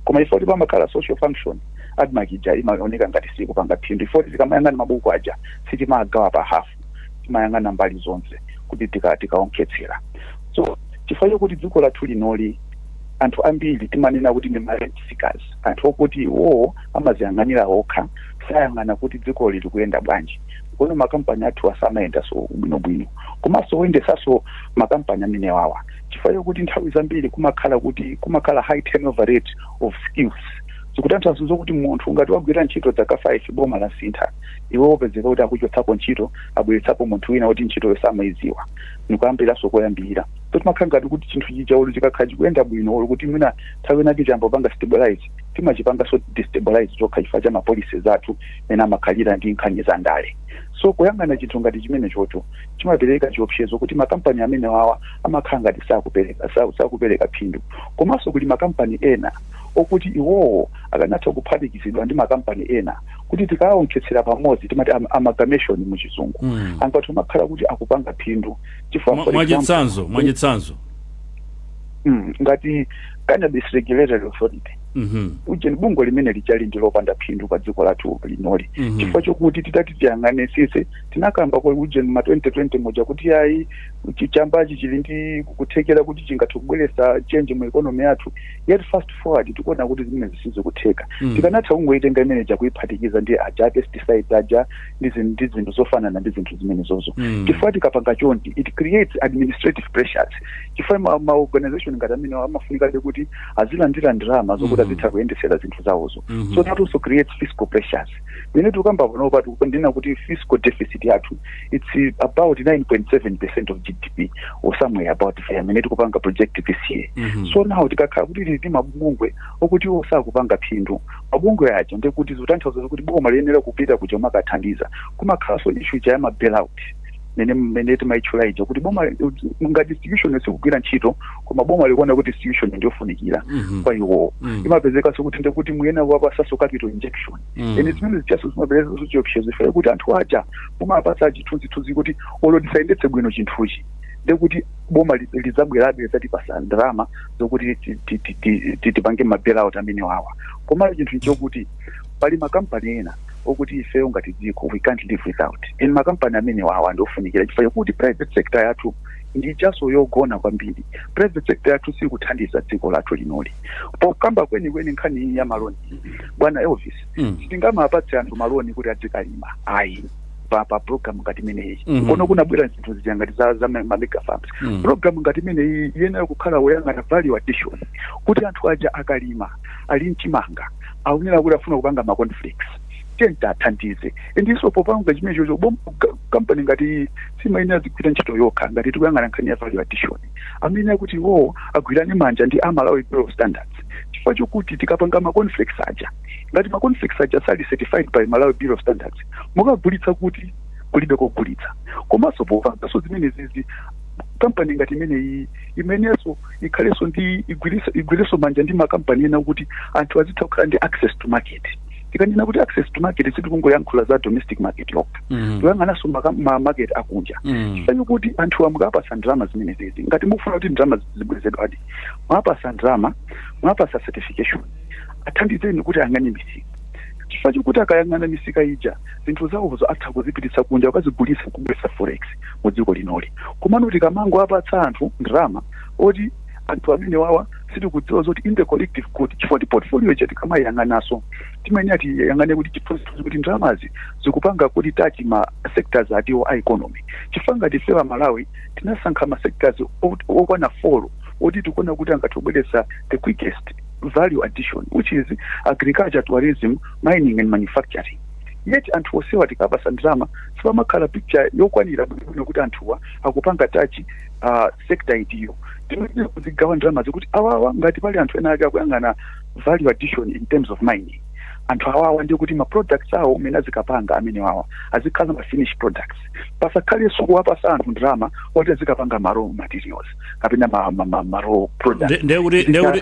koma ifoti pamakhala social function, ADMARC ija imaoneka ngati sikupanga phindu. Ifoti tikamayang'ana mabuku aja, sitimagawa pa hafu, timayang'ana mbali zonse kuti tikaonkhetsera. So chifukwa chokuti dziko lathu linoli anthu ambiri timanena kuti ndi ma rent seekers, anthu okuti iwowo amaziyang'anira okha, sayang'ana kuti dziko lili kuyenda bwanji. Kono makampani athu asamayenda so bwinobwino, komanso oyendesaso makampani amenewawa, chifukwa chokuti nthawi zambiri kumakhala kuti kumakhala high turnover rate of skills, zikutanthauza zokuti munthu ngati wagwira ntchito zaka 5, boma lasintha, iwe wopezeka kuti akuchotsapo ntchito, abweretsapo munthu wina kuti ntchitoyo samayiziwa, nikuyambiranso koyambirira. So timakhala ngati kuti chinthu chija olo chikakhala chikuyenda bwino, olo kuti mwina nthawi inake chambopanga stabilize, timachipanganso destabilize chokha chifukwa cha ma policies athu mene amakhalira ndi nkhani za ndale. So kuyang'ana chinthu ngati chimene chocho chimapereka chiopsezo kuti makampani amene wawa amakhala ngati sakupereka phindu. Komanso kuli makampani ena okuti iwowo akanatha kuphatikizidwa ndi makampani ena kuti tikaonkhetsera pamodzi, timati amalgamation mu Chizungu, angathu makhala kuti akupanga phindu chifukwa for example, Mwachitsanzo? Ngati Cannabis Regulatory Authority, uje bungwe limene lijali ndi lopanda phindu pa dziko lathu linoli, chifukwa chokuti titati tiyang'ane sise tinakamba kwa uje ma 2020 muja kuti ayi, Chambachi chili ndi kuthekera kuti chingathe kubweretsa change mu economy yathu. Yet fast forward, tikuona kuti zimene zisizikutheka. Tikanatha kungoitenga imene kuyiphatikiza ndi aja pesticides aja ndi zinthu zofanana ndi zinthu zimene zozo, chifukwa tikapanga chonchi, it creates administrative pressures, chifukwa ma organization ngati amene amafunikabe kuti azilandira ndalama zokuti azitha kuyendesera zinthu zawozo. So that also creates fiscal pressures. Mene tikukamba panopa, tikundina kuti fiscal deficit yathu, it's about 9.7% of GDP or somewhere about there, mene tikupanga project this year. So now tikakhala kuti tili ndi mabungwe okuti iwo sakupanga phindu, mabungwe aja ndekuti zikutanthauza kuti boma liyenera kupita kuja makathandiza. Kumakhalanso issue ija ya ma bailout, mene timayitchula ija, kuti boma ngati institution sikugwira ntchito, koma boma likuona kuti institution ndiyofunikira kwa iwowo, imapezekanso kuti ndekuti muyena kuwapasanso capital injection. Ene zimene zichaso zimapezekanso chiopsezo ifere kuti anthu aja mumapasa chithunzithunzi kuti olo tisayendetse bwino chinthuchi, ndekuti boma lidzabwerabe lidzatipasa ndalama zokuti tipange ma bailout amene wawa. Komalo chinthu nchokuti pali makampani ena okuti ifeyo ngati dziko we can't live without, and makampani amene wawa ndiofunikira, chifukwa chokuti private sector yathu ndi chaso yogona kwambiri. Private sector yathu sikuthandiza dziko lathu linoli. Pokamba kwenikweni nkhani iyi ya maloni, bwana Elvis, sitingamapatse anthu maloni kuti adzikalima, ayi, pa program ngati imeneyi. Kono kunabwera zinthu zija ngati za ma mega farms. Program ngati imeneyi iyenera kukhala woyang'ana value addition, kuti anthu aja akalima, ali mchimanga, akunena kuti afuna kupanga ma cornflakes, tiyeni athandize. Ndiso popanga chimene chocho, bom company ngati iyi simayenera zigwira ntchito yokha. Ngati tikuyang'ana nkhani ya value addition, amene akuti iwowo agwirane manja ndi a Malawi Bureau of Standards, chifukwa chokuti tikapanga ma cornflakes aja, ngati ma cornflakes aja sali certified by Malawi Bureau of Standards, mukagulitsa kuti? Kulibe kogulitsa. Komanso popanganso zimene zizi, kampani ngati imeneyi imenenso ikhalenso ndi igwiritso manja ndi makampani ena kuti anthu azitha kukhala ndi access to market. Tikanena kuti access to market, sitikungoyankhula za domestic market yokha, tikuyang'ananso ma market akunja, chifukwa kuti anthu amukapasa ndalama zimene zizi, ngati mukufuna kuti ndalama zibwezedwadi, mwapasa ndalama, mwapasa certification, athandizeni kuti ayang'ane misika, chifukwa chokuti akayang'ana misika ija, zinthu zawozo atha kuzipititsa kunja, ukazigulitsa, kubweza forex mu dziko linoli. Komano tikamango apatsa anthu ndalama oti anthu amene wawa sitikudziwa zoti in the collective good, chifukwa ti portfolio ija tikamayang'anaso, timayenera tiyang'ane kuti chithunzithunzi kuti ndalamazi zikupanga kuti touch ma sectors atiwo a economy, chifukwa ngati ifewa Malawi tinasankha ma sectors okwana 4 oti tikuona kuti angathe kubweretsa the quickest value addition, which is agriculture, tourism, mining and manufacturing. Yet anthu osewa tikapasa ndalama, sipamakhala picture yokwanira bwinobwino kuti anthuwa akupanga touch sector itiyo. Timayenera kuzigawa ndalama zikuti awawa, ngati pali anthu ena ake akuyang'ana value addition in terms of mining, anthu awawa ndiye kuti ma products awo amene azikapanga amene wawa azikhala ma finished products. Pasakhalenso kuwapasa anthu ndalama oti azikapanga ma raw materials kapena ma raw products.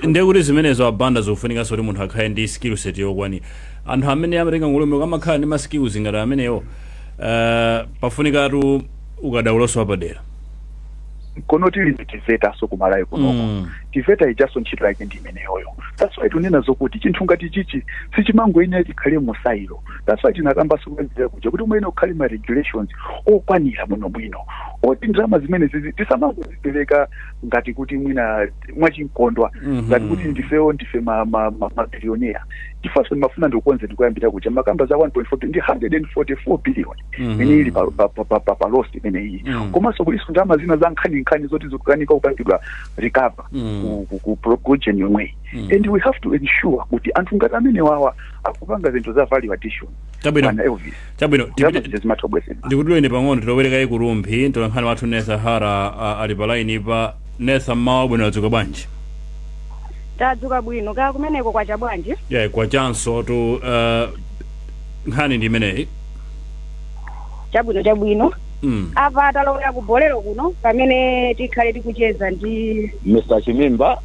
Ndiye kuti zimenezo, abanda, zikufunikanso kuti munthu akhale ndi skill set yokwanira. Anthu amene amatenga ngongole amakhala ndi ma skills ngati amenewo, pafunikatu ukadauloso wapadera. Kono tili ndi TEVETA ku Malawi kunoko. TEVETA ijaso ntchito yake ndi imeneyoyo. That's why tunena zokuti chinthu ngati chichi sichimangoyenera chikhale mu silo. That's why tinakambaso kuyambirira kuja kuti muyenera kukhale ma regulations okwanira bwinobwino, oti ndalama zimene zizi tisamangozipereka ngati kuti mwina mwachinkondwa, ngati kuti ndifewo ndife ma billionaire. Chifukwa ndimafuna ndikukonze, ndikuyambira kuja makamba za 1.4 ndi 144 billion imene ili pa loss imeneyi. Komanso kuliso ndalama zina za nkhaninkhani zoti zikukanika kupangidwa recover ku region yomweyi, and we have to ensure kuti anthu ngati amene wawa akupanga zinthu za value addition. Bwana Elvis, Chabwino. ndalama zija zimatha kubwezedwa. Ndikutuleni pang'ono, tilowerekayi ku Rumphi. Mtolankhani wathu Netha Hara ali pa line pa. Netha, mmawa bwino, adzuka bwanji? Tadzuka bwino, kaya kumeneko kwacha bwanji? Yeah, kwachanso tu. Nkhani ndi imeneyi. Chabwino, chabwino. Apa talowera ku Bolero kuno pamene tikhale tikucheza ndi Mr Chimimba.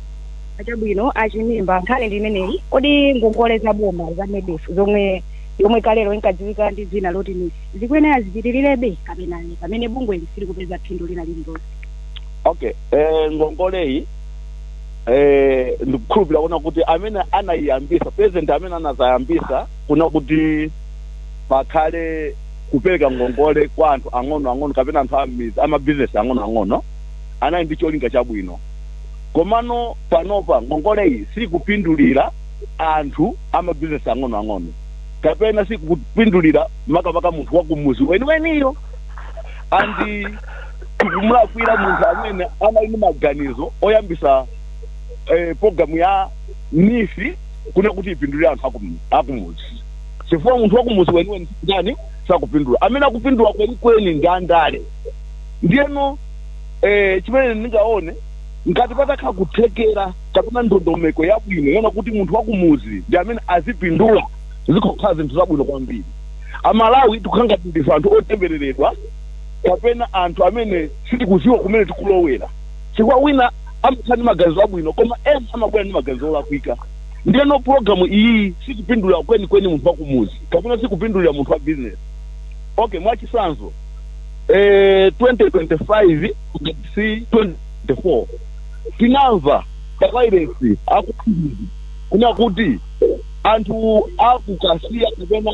Chabwino, Achimimba, nkhani ndi imeneyi: kodi ngongole za boma za MEDEF, zomwe yomwe kalero inkadziwika ndi dzina loti NEEF, zikuyenera zipitirirebe kapena pamene bungwe lisili kupeza phindu lina lililonse? Okay, ngongoleyi, ndikukhulupirira kuona kuti amene anayiyambisa, president amene anazayambisa kuna kuti pakhale Kupereka ngongole kwa anthu ang'ono ang'ono kapena anthu amizi amabizinesi ang'ono ang'ono anali ndi cholinga chabwino, komano panopa ngongole iyi sikupindulira anthu amabizinesi ang'ono ang'ono kapena sikupindulira makamaka munthu wakumuzi weniweniyo, and tikumulakwira munthu amene anali ndi maganizo oyambisa programu ya NEEF kuna kuti ipindulire anthu akumuzi, chifukwa munthu wakumuzi weniweni ndani sakupindula. Amene akupindula kwenikweni ndi andale. Ndiyeno chimene ndingaone, ngati patakhala kuthekera kapena ndondomeko yabwino yona kuti munthu wakumuzi ndi amene azipindula, zikukhala zinthu zabwino kwambiri. Amalawi tikukhala ngati ndife anthu otembereredwa kapena anthu amene sitikuziwa kumene tikulowera, chifukwa wina amakhala ndi maganizo abwino koma ena amabwera ndi maganizo olakwika. Ndiyeno programu iyi sikupindulira kwenikweni munthu wakumuzi kapena sikupindulira munthu wa business. Okay, mwachisanzo, 2025 si 24, tinamva pakairesi kuna kuti anthu akukasiya kapena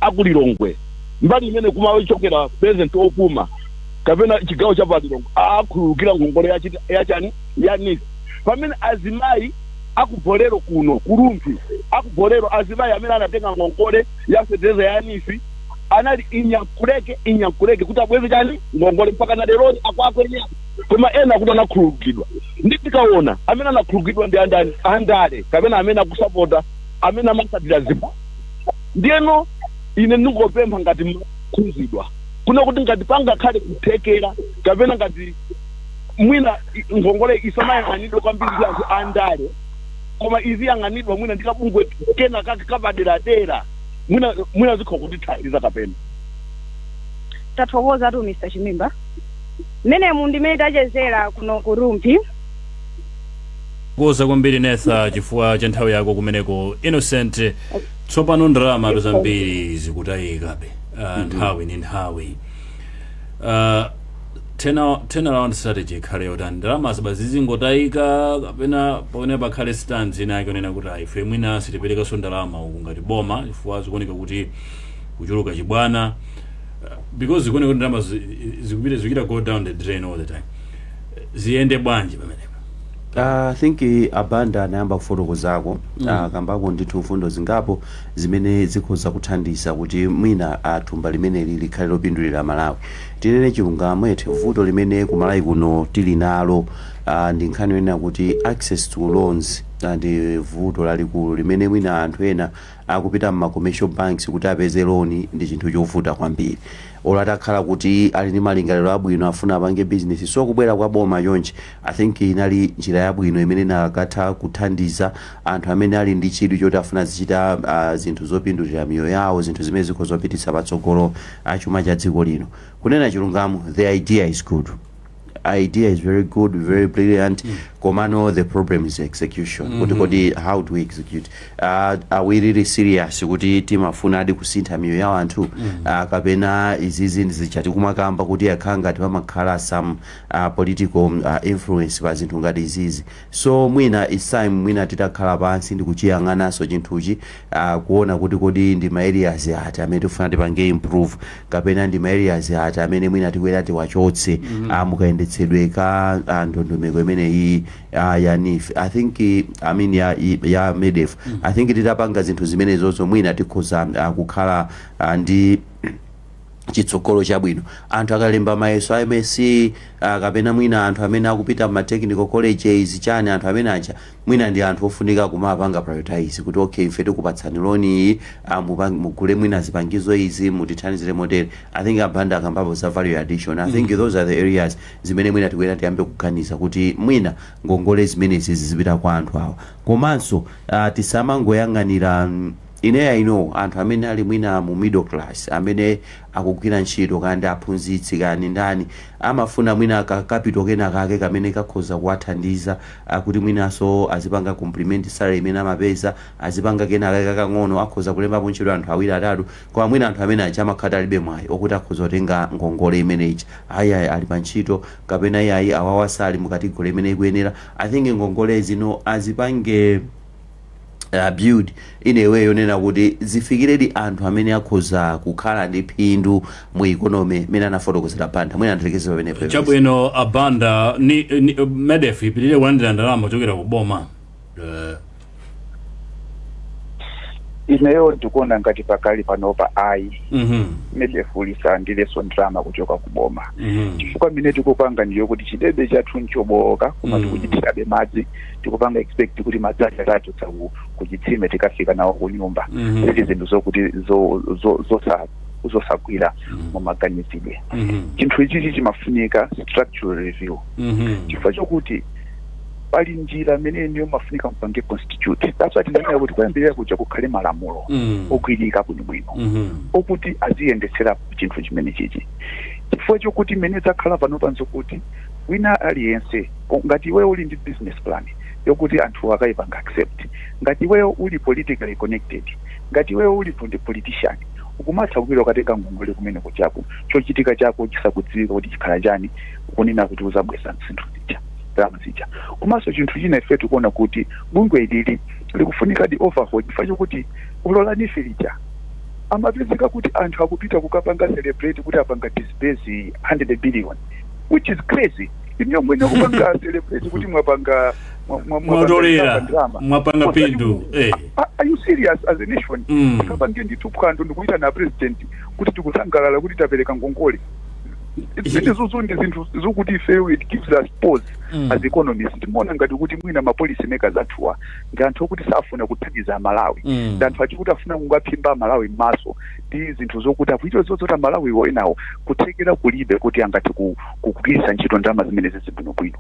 akulilongwe, mbali imene kumachokera president opuma kapena chigawo cha palilongwe, akhululukira ngongole yachani, ya NEEF, pamene azimayi akubolero kuno kurumphi, akubolero, azimayi amene anatenga ngongole ya fetereza ya NEEF anali inyankuleke inyankuleke kuti abweze chani, ngongole, mpaka na leroli akwakwenera. Koma ena akuti anakhululukidwa. Ndi tikaona amene anakhululukidwa ndi andani? Andale kapena amene akusapota, amene amasatira zipo. Ndiyeno ine ndingopempha ngati mkhuzidwa kuna kuti ngati pangakhale kuthekera kapena ngati mwina ngongole isamayang'anidwe kwambiri ndi anthu andale, koma iziyang'anidwa mwina ndi kabungwe kena kake kapaderadera, mwina zikho kutithandiza kapena. Tathokoza tu, Mr Chimimba. Mmenemu ndimene tachezera kuno ku Rumphi. Kuza kwambiri, Netha, chifukwa cha nthawi yako kumeneko. Innocent, tsopano ndalama zambiri zikutayikabe nthawi ni nthawi. Turnaround strategy ikhale yotani? Ndalama ziba zizingotayika kapena pamene pakhale stance ina yake yonena kuti ayi, ife mwina sitiperekanso ndalama uku ngati boma, chifukwa zikuoneka kuti kuchuluka chibwana, because zikuoneka kuti ndalama zikupita, zikuchita go down the drain all the time? Ziyende bwanji pamenepa? I think abanda anayamba kufotokozako kambako ndithu mfundo zingapo zimene zikhoza kuthandiza kuti mwina thumba limeneli likhale lopindulira Malawi. Tinene chilungamo ete, vuto limene kumalawi kuno tili nalo ndi nkhani yonena kuti access to loans ndi vuto lalikulu limene mwina anthu ena akupita mma commercial banks kuti apeze loan ndi chinthu chovuta kwambiri, olo atakhala kuti ali ndi malingaliro abwino, afuna apange business. So kubwera kwa boma chonchi, I think inali njira yabwino imene inakatha kuthandiza anthu amene ali ndi chidwi choti afuna zichita zinthu zopindulira miyoyo yawo, zinthu zimene zikhoza kupititsa patsogolo chuma cha dziko lino. Kunena chilungamo, the idea is good, idea is very good, very brilliant, komano the problem is execution, kuti kodi how do we execute? Are we really serious kuti timafuna adi kusintha miyoyo ya anthu, kapena izizi ndizichati kumakamba kuti akhala ngati pamakhala some political influence pa zinthu ngati izizi? So mwina it's time mwina titakhala pansi ndi kuchiyang'ananso chinthuchi, kuona kuti kodi ndi ma areas ati amene tifuna tipange improve kapena ndi ma areas ati amene mwina tikwera tiwachotse mukayendetsedwe ka ndondomeko imeneyi ya NEEF, I think, I mean, ya MEDEF. I think titapanga zinthu zimenezozo, mwina tikhoza kukhala ndi chitsogolo chabwino. Anthu akalemba mayeso a MSCE, kapena mwina anthu amene akupita ma technical colleges chani, anthu amene aja mwina ndi anthu ofunika kumapanga prioritize kuti okay, ife tikupatsani loan iyi, mugule mwina zipangizo izi, mutithandizire motere. I think abanda akambapo za value addition. I think those are the areas zimene mwina tikuyenera tiyambe kuganiza kuti mwina ngongole zimenezi zizipita kwa anthu awa. Komanso tisamangoyang'anira ine I know anthu amene ali mwina mu middle class, amene akugwira ntchito, kandi aphunzitsi kani ndani, amafuna mwina ka capital kena kake kamene kakhoza kuwathandiza kuti mwinanso azipanga complement salary imene amapeza, azipanga kena kake kakang'ono, akhoza kulembapo ntchito anthu awiri, atatu. Koma mwina anthu amene aja amakhala alibe mwayi okuti akhoza kutenga ngongole imeneyi. Ayi, ayi, ali pa ntchito kapena iyayi, awawa sali mu category imene ikuyenera. I think ngongole zino azipange Build in a way yonena kuti zifikiredi anthu amene akhoza kukhala ndi phindu mu economy, mene anafotokozera Banda. Mwina andilekeze pamenepo. Chabwino, abanda ni MEDEF ipitirire kulandira ndalama kuchokera ku boma? Ineyo ndikuona ngati pakali panopa ayi. MEDEF isalandirenso ndalama kuchoka kuboma, chifukwa mene tikupanga ndiyo kuti chidebe chathu nchobowoka, koma tikuchithirabe madzi, tikupanga expect kuti madzi aja tachotsa ku chitsime tikafika nawo ku nyumba. Zili zinthu zokuti zosagwira mumaganizidwe. Chinthu ichichi chimafunika structural review, chifukwa chokuti pali njira imene niyo mafunika mpange constitute. That's why tinanena kuti kuyambirira kuja kukhale malamulo ogwirika bwinobwino okuti aziyendetsera chinthu chimene chichi, chifukwa chokuti mmene zakhala pano panzokuti wina aliyense, ngati iweyo uli ndi business plan yokuti anthu akayipanga accept, ngati iweyo uli politically connected, ngati iweyo uli politician, ukumatha kupita ukatenga ngongole kumene kuchako, chochitika chako chisakudziwika kuti chikhala chani, ukunena kuti uzabweza zinthu zija, ndalama zija. Komanso chinthu china, ife tikuona kuti bungwe ilili likufunika di overhaul, chifukwa chokuti ulola NEEF lija amapezeka kuti anthu akupita kukapanga celebrate kuti apanga disburse 100 billion, which is crazy. Iniyo mwene kupanga celebrate kuti mwapanga mwatolera, ndalama, mwapanga phindu. Are you serious as a nation? Tikapange ndithu phwando ndikuita na president kuti tikusangalala kuti tapereka ngongole. Zimenezozo ndi zinthu zokuti ifeyo it gives us pause. As economists, timaona ngati kuti mwina ma policy makers athuwa ndi anthu okuti safuna kuthandiza Amalawi, ndi anthu achikuti afuna kungaphimba Amalawi m'maso ndi zinthu zokuti akuchita zozoti Amalawiwo enawo kuthekera kulibe kuti angathe kugwiritsa ntchito ndalama zimenezi zibwinobwino.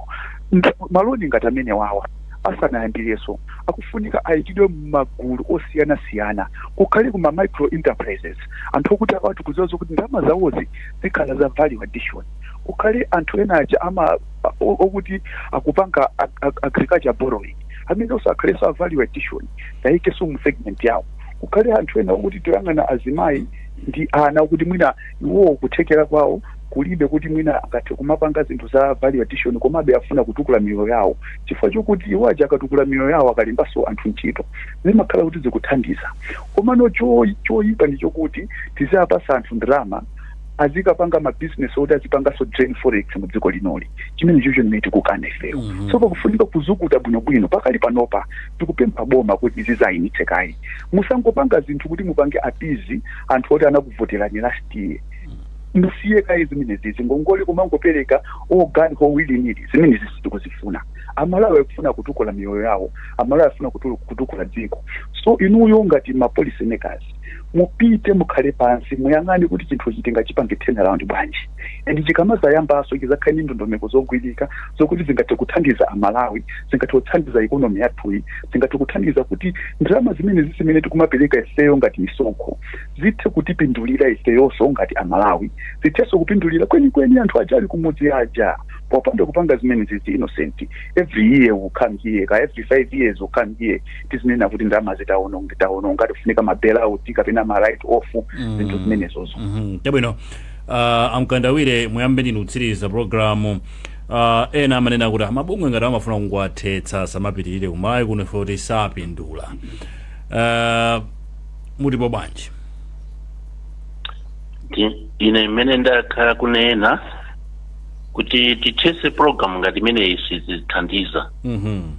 Maloni ngati amene wawa asanayambireso akufunika ayikidwe m'magulu osiyanasiyana, kukhale kuma micro enterprises, anthu okuti awati kudziwa zokuti ndalama zawozi zikhala za value addition, kukhale anthu ena aja ama okuti akupanga agriculture borrowing, amene osakhalenso a value addition, taikeso mu segment yawo, kukhale anthu ena okuti toyang'ana azimayi ndi ana, okuti mwina iwowo kuthekera kwawo kulibe kuti mwina angathe kumapanga zinthu za value addition, komabe afuna kutukula miyoyo yawo, chifukwa chokuti iwo aja akatukula miyoyo yawo, akalembanso anthu ntchito, zimakhala kuti zikuthandiza. Komano choyipa ndi chokuti tizapasa anthu ndalama azikapanga mabizinesi oti azipanganso drain forex mu dziko linoli, chimene chocho ndimene tikukana ifeyo. So pakufunika kuzukuta bwinobwino. Pakali panopa tikupempha boma kuti zizayimitse kayi. Musangopanga zinthu kuti mupange appease anthu oti anakuvoterani last year. Musiye kayi zimenezi, ngongole kumangopereka ogani willy-nilly, zimenezi sitikuzifuna. Amalawi akufuna kutukula miyoyo yawo, Amalawi afuna kutukula dziko. So inuyo ngati ma policy makers mupite mukhale pansi, muyang'ane kuti chinthu chitingachipange turnaround bwanji, and chikamazayambaso chizakhale ndi ndondomeko zogwirika zokuti zingathe kuthandiza Amalawi, zingathe kuthandiza economy yathuyi, zingathe kuthandiza kuti ndalama zimene zimene tikumapereka ifeyo ngati misonkho zithe kutipindulira ifeyonso ngati Amalawi, zithenso kupindulira kwenikweni anthu aja ali kumudzi aja. Popanda kupanga zimene zizi, Innocent, every year will come here, ka every 5 years will come here, tizinena kuti ndalama zitaononga, taononga, tifunika ma bailout kapena ma write off, zinthu zimenezozo. Chabwino, amkandawire, muyambe ndinu kutsiriza programu. Ena amanena kuti amabungwe ngati amafuna kungwathetsa, samapitirire kumayi kuno ife kuti sapindula. Mutipo bwanji? Ine mmene ndakhala kunena kuti tithetse program ngati imeneyi sizithandiza,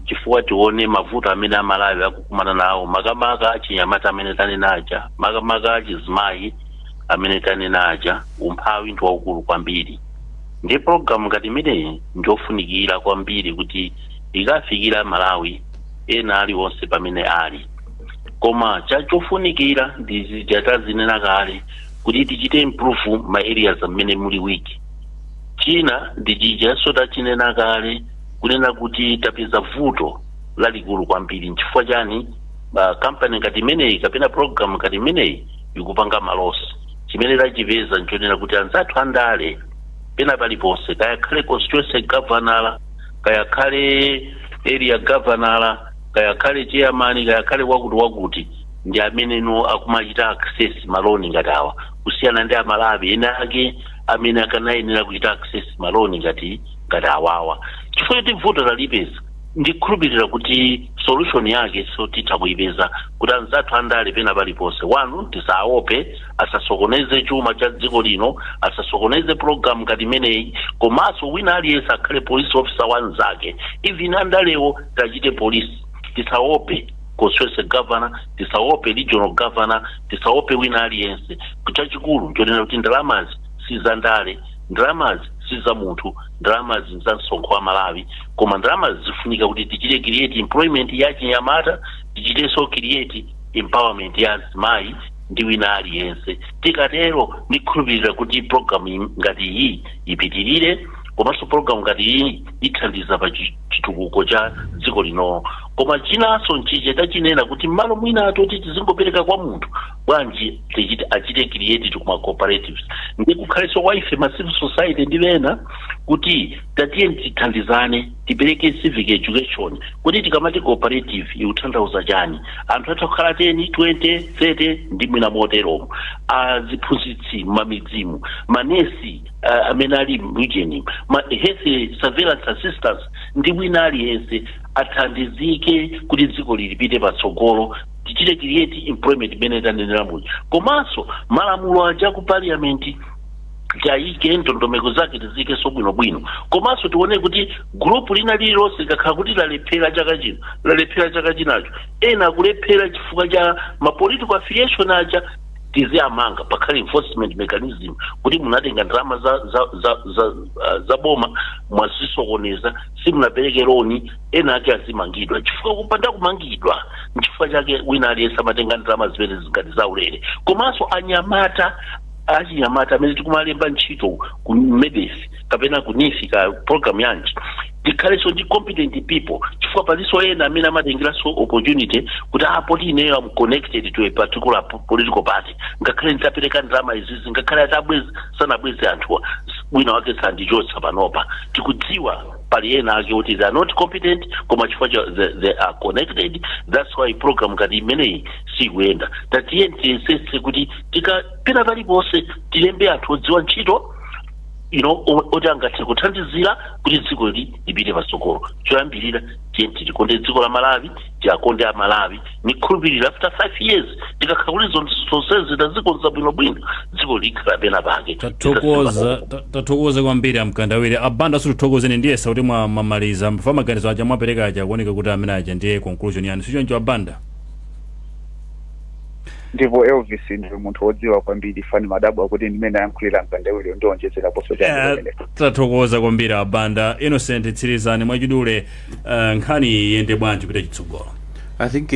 chifukwa tione mavuto amene Amalawi akukumana nawo, makamaka achinyamata amene tanena aja, makamaka achizimayi amene tanena aja. Umphawi ndi waukulu kwambiri, ndi program ngati imeneyi ndiofunikira kwambiri kuti ikafikira Malawi ena aliwonse pamene ali. Koma chachofunikira ndi zija tazinena kale kuti tichite improve ma areas amene muli weak. China ndi chijanso tachinena kale, kunena kuti tapeza vuto lalikulu kwambiri. Nchifukwa chani kampani ngati imeneyi kapena program ngati imeneyi ikupanga ma loss? Chimene tachipeza nchonena kuti anzathu andale pena paliponse, kaya khale constituency governor, kaya khale area governor, kaya khale chairman, kaya khale wakuti wakuti, ndi amene no akumachita access maloni ngati awa, kusiyana ndi Amalawi ena ake amene akanayenera kuchita access maloni ngati awawa, chifukwa choti vuto talipeza. Ndikhulupirira kuti Solution yake so titha kuipeza kuti anzathu andale pena paliponse wanu tisaope, asasokoneze chuma cha dziko lino, asasokoneze program ngati imeneyi. Komanso wina aliyense akhale police officer wanzake, even andalewo tachite police. Tisaope constituency governor, tisaope regional governor, tisaope wina aliyense. Chachikulu nchonena kuti ndalamazi si za ndale, ndalamazi si za munthu, ndalamazi za msonkho wa Malawi. Koma ndalamazi zifunika kuti tichite create employment ya chinyamata, tichitenso create empowerment ya azimayi ndi wina aliyense. Tikatero ndikhulupirira kuti program ngati iyi ipitirire, komanso program ngati iyi ithandiza pa chitukuko cha dziko lino. Koma chinanso nchiche tachinena kuti mmalo mwina atoti tizingopereka kwa munthu, bwanji tichite achite create kuma cooperatives, ndi kukhalenso kwa ife ma civil society ndi ena kuti tatiye tithandizane, tipereke civic education kuti tikamati cooperative ikutanthauza chani. Anthu atha kukhala 10, 20, 30 ndi mwina moteromo, aziphunzitsi m'mamidzimu, manesi amene ali m'region, ma health surveillance assistants ndi wina aliyense athandizike kuti dziko lilipite patsogolo, tichite create employment imene tanenera muja. Komanso malamulo aja ku parliament tiyayike ndondomeko zake, tizikenso bwinobwino. Komanso tione kuti group lina lililonse likakhala kuti lalephera chaka chino, lalephera chaka chinacho, ena akulephera chifukwa cha ma political affiliation aja, tiziyamanga, pakhale enforcement mechanism kuti munatenga ndalama za boma, mwazisokoneza, simunapereke loni, ena ake azimangidwa. Chifukwa kupanda kumangidwa, nchifukwa chake wina aliyense amatenga ndalama zimene zingati zaulere. Komanso anyamata, achinyamata amene tikumalemba ntchito ku MEDEF kapena ku NEEF ka program yanji, tikhalenso ndi competent people, chifukwa palinso ena amene amatengeranso opportunity kuti poti ineyo am connected to a particular political party, ngakhale nditapereka ndalama izizi, ngakhale atabwezi sanabweze anthuwa, wina wake sandichotsa. Panopa tikudziwa pali ena ake kuti they are not competent, koma chifukwa cha they are connected, that's why program ngati imeneyi sikuyenda. Tatiye tiyesetse kuti tikapita paliponse tilembe anthu odziwa ntchito oti angathe kuthandizira kuti dziko li lipite patsogolo. Choyambirira, tiye tilikonde dziko la Malawi, tiakonde a Malawi. Nikhulupirira after 5 years tikakhala kuti zonsezi tazikonza bwinobwino, dziko likhala pena pake. Tathokoza, tathokoza kwambiri amkandawire. Abanda, situthokozeni, ndiyesa kuti mwamaliza mfa maganizo aja mwapereka aja, kuoneka kuti amene aja ndiye conclusion yanu, sichoncho abanda? Ndipo Elvis, ndiwe munthu wodziwa kwambiri. Fani madabwa kuti ndimene ayankhulira mkandawire ndionjezeraponso chani. Tathokoza kwambiri abanda. Innocent, tsirizani mwachidule, nkhani iyende bwanji kupita chitsogolo? I think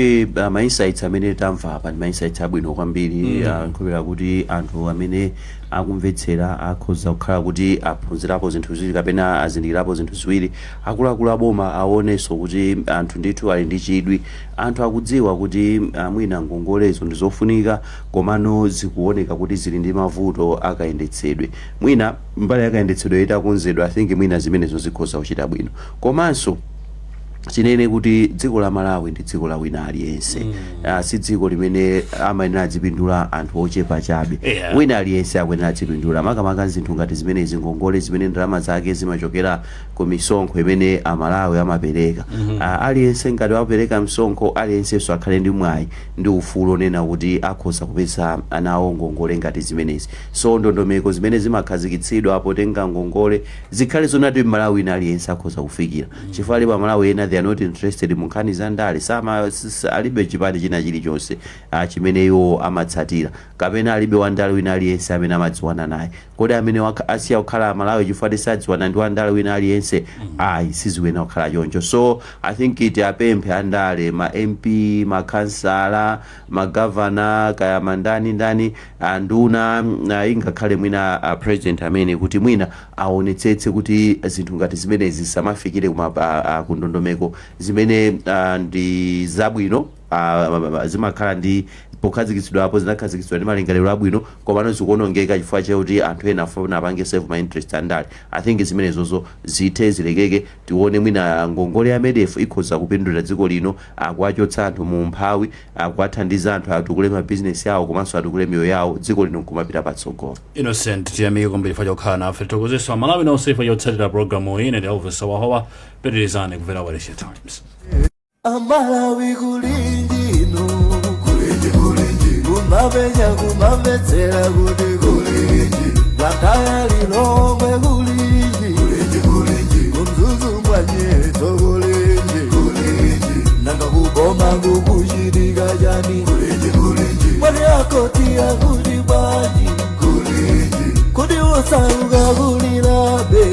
ma insights amene tamva apa ndi ma insights abwino kwambiri. Nkhulupirira kuti anthu amene akumvetsera akhoza kukhala kuti aphunzirapo zinthu ziwiri kapena azindikirapo zinthu ziwiri. Akuluakulu aboma aonenso kuti anthu ndithu ali ndi chidwi, anthu akudziwa kuti mwina ngongolezo ndi zofunika, komano zikuoneka kuti zili ndi mavuto akayendetsedwe. Mwina mbali yakayendetsedwe itakonzedwa, I think mwina zimenezo zikhoza kuchita bwino. Komanso tinene kuti dziko la Malawi ndi dziko la wina aliyense. Si dziko limene amayenera adzipindula anthu ochepa chabe. Wina aliyense akuyenera adzipindula, makamaka zinthu ngati zimenezi, ngongole zimene ndalama zake zimachokera ku misonkho imene Amalawi amapereka. Aliyense ngati wapereka msonkho, aliyensenso akhale ndi mwayi ndi ufulu onena kuti akhoza kupeza nawo ngongole ngati zimenezi. So ndondomeko zimene zimakhazikitsidwa potenga ngongole zikhale zonati Malawi wina aliyense akhoza kufikira, chifukwa alipo Amalawi ena they are not interested mu nkhani za ndale, sama alibe chipani china chilichonse chimene iwo amatsatira, kapena alibe wandale wina aliyense amene amadziwana naye. Kodi amene asiya kukhala Amalawi chifukwa tisadziwana ndi wandale wina aliyense? Ayi, siziyenera kukhala choncho. So I think tiapemphe andale, ma MP, makhansala, magavana, kaya mandani ndani, anduna, ingakhale mwina president amene, kuti mwina aonetsetse kuti zinthu ngati zimenezi zisamafikire kuma ku ndondomeko zimene ndi zabwino, zimakhala ndi pokhazikitsidwapo, zinakhazikitsidwa ndi malingaliro abwino, komano zikuonongeka chifukwa chakuti anthu ena afuna apange serve ma interest andale. I think zimenezozo zithe, zilekeke. Tione mwina ngongole ya MEDEF ikhoza kupindulira dziko lino, akuwachotsa anthu mu umphawi, akuwathandiza anthu atukule mabizinesi awo komanso atukule miyoyo yawo, dziko lino nkumapita patsogolo. Innocent, tiyamike kwambiri chifukwa chokhala nafe. Tithokozenso Amalawi nonse chifukwa chotsatira programu iyi. Ine ndi Elvis Sawahowa. Pitirizani kumvera Wailesi Times. Amalawi, kulinji inu, kulinji, kulinji, kumapenya kumamvetsera kuti kulinji, Blantyre, Lilongwe kulinji, kulinji, kulinji, kuMzuzu mwanyeto kulinji, kulinji, nanga kuboma kukuchitika chani? Kulinji, kulinji, mwani akoti akuti bwanji? Kulinji, kuti usauka kulilabe?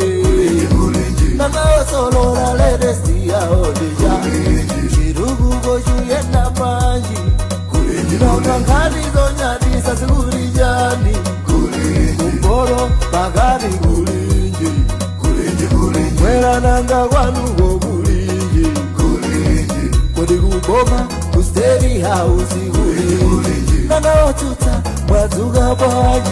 Kulinji, nanga osolola latest yaondeja chitukuko chuyenda panji? Nanga nkhani zonyadisa zikuli chani? Kumporo pakati kulinji, mwera nanga kwanuko kulinji? Kodi kuboma ku State House kulinji? Nanga otsutsa mwadzuka bwanji?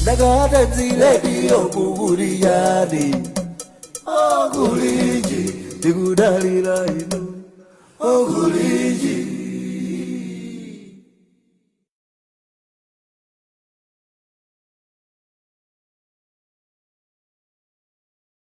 Nanga Times Radio kukuli chani? Okulinji, tikudalira inu, okulinji.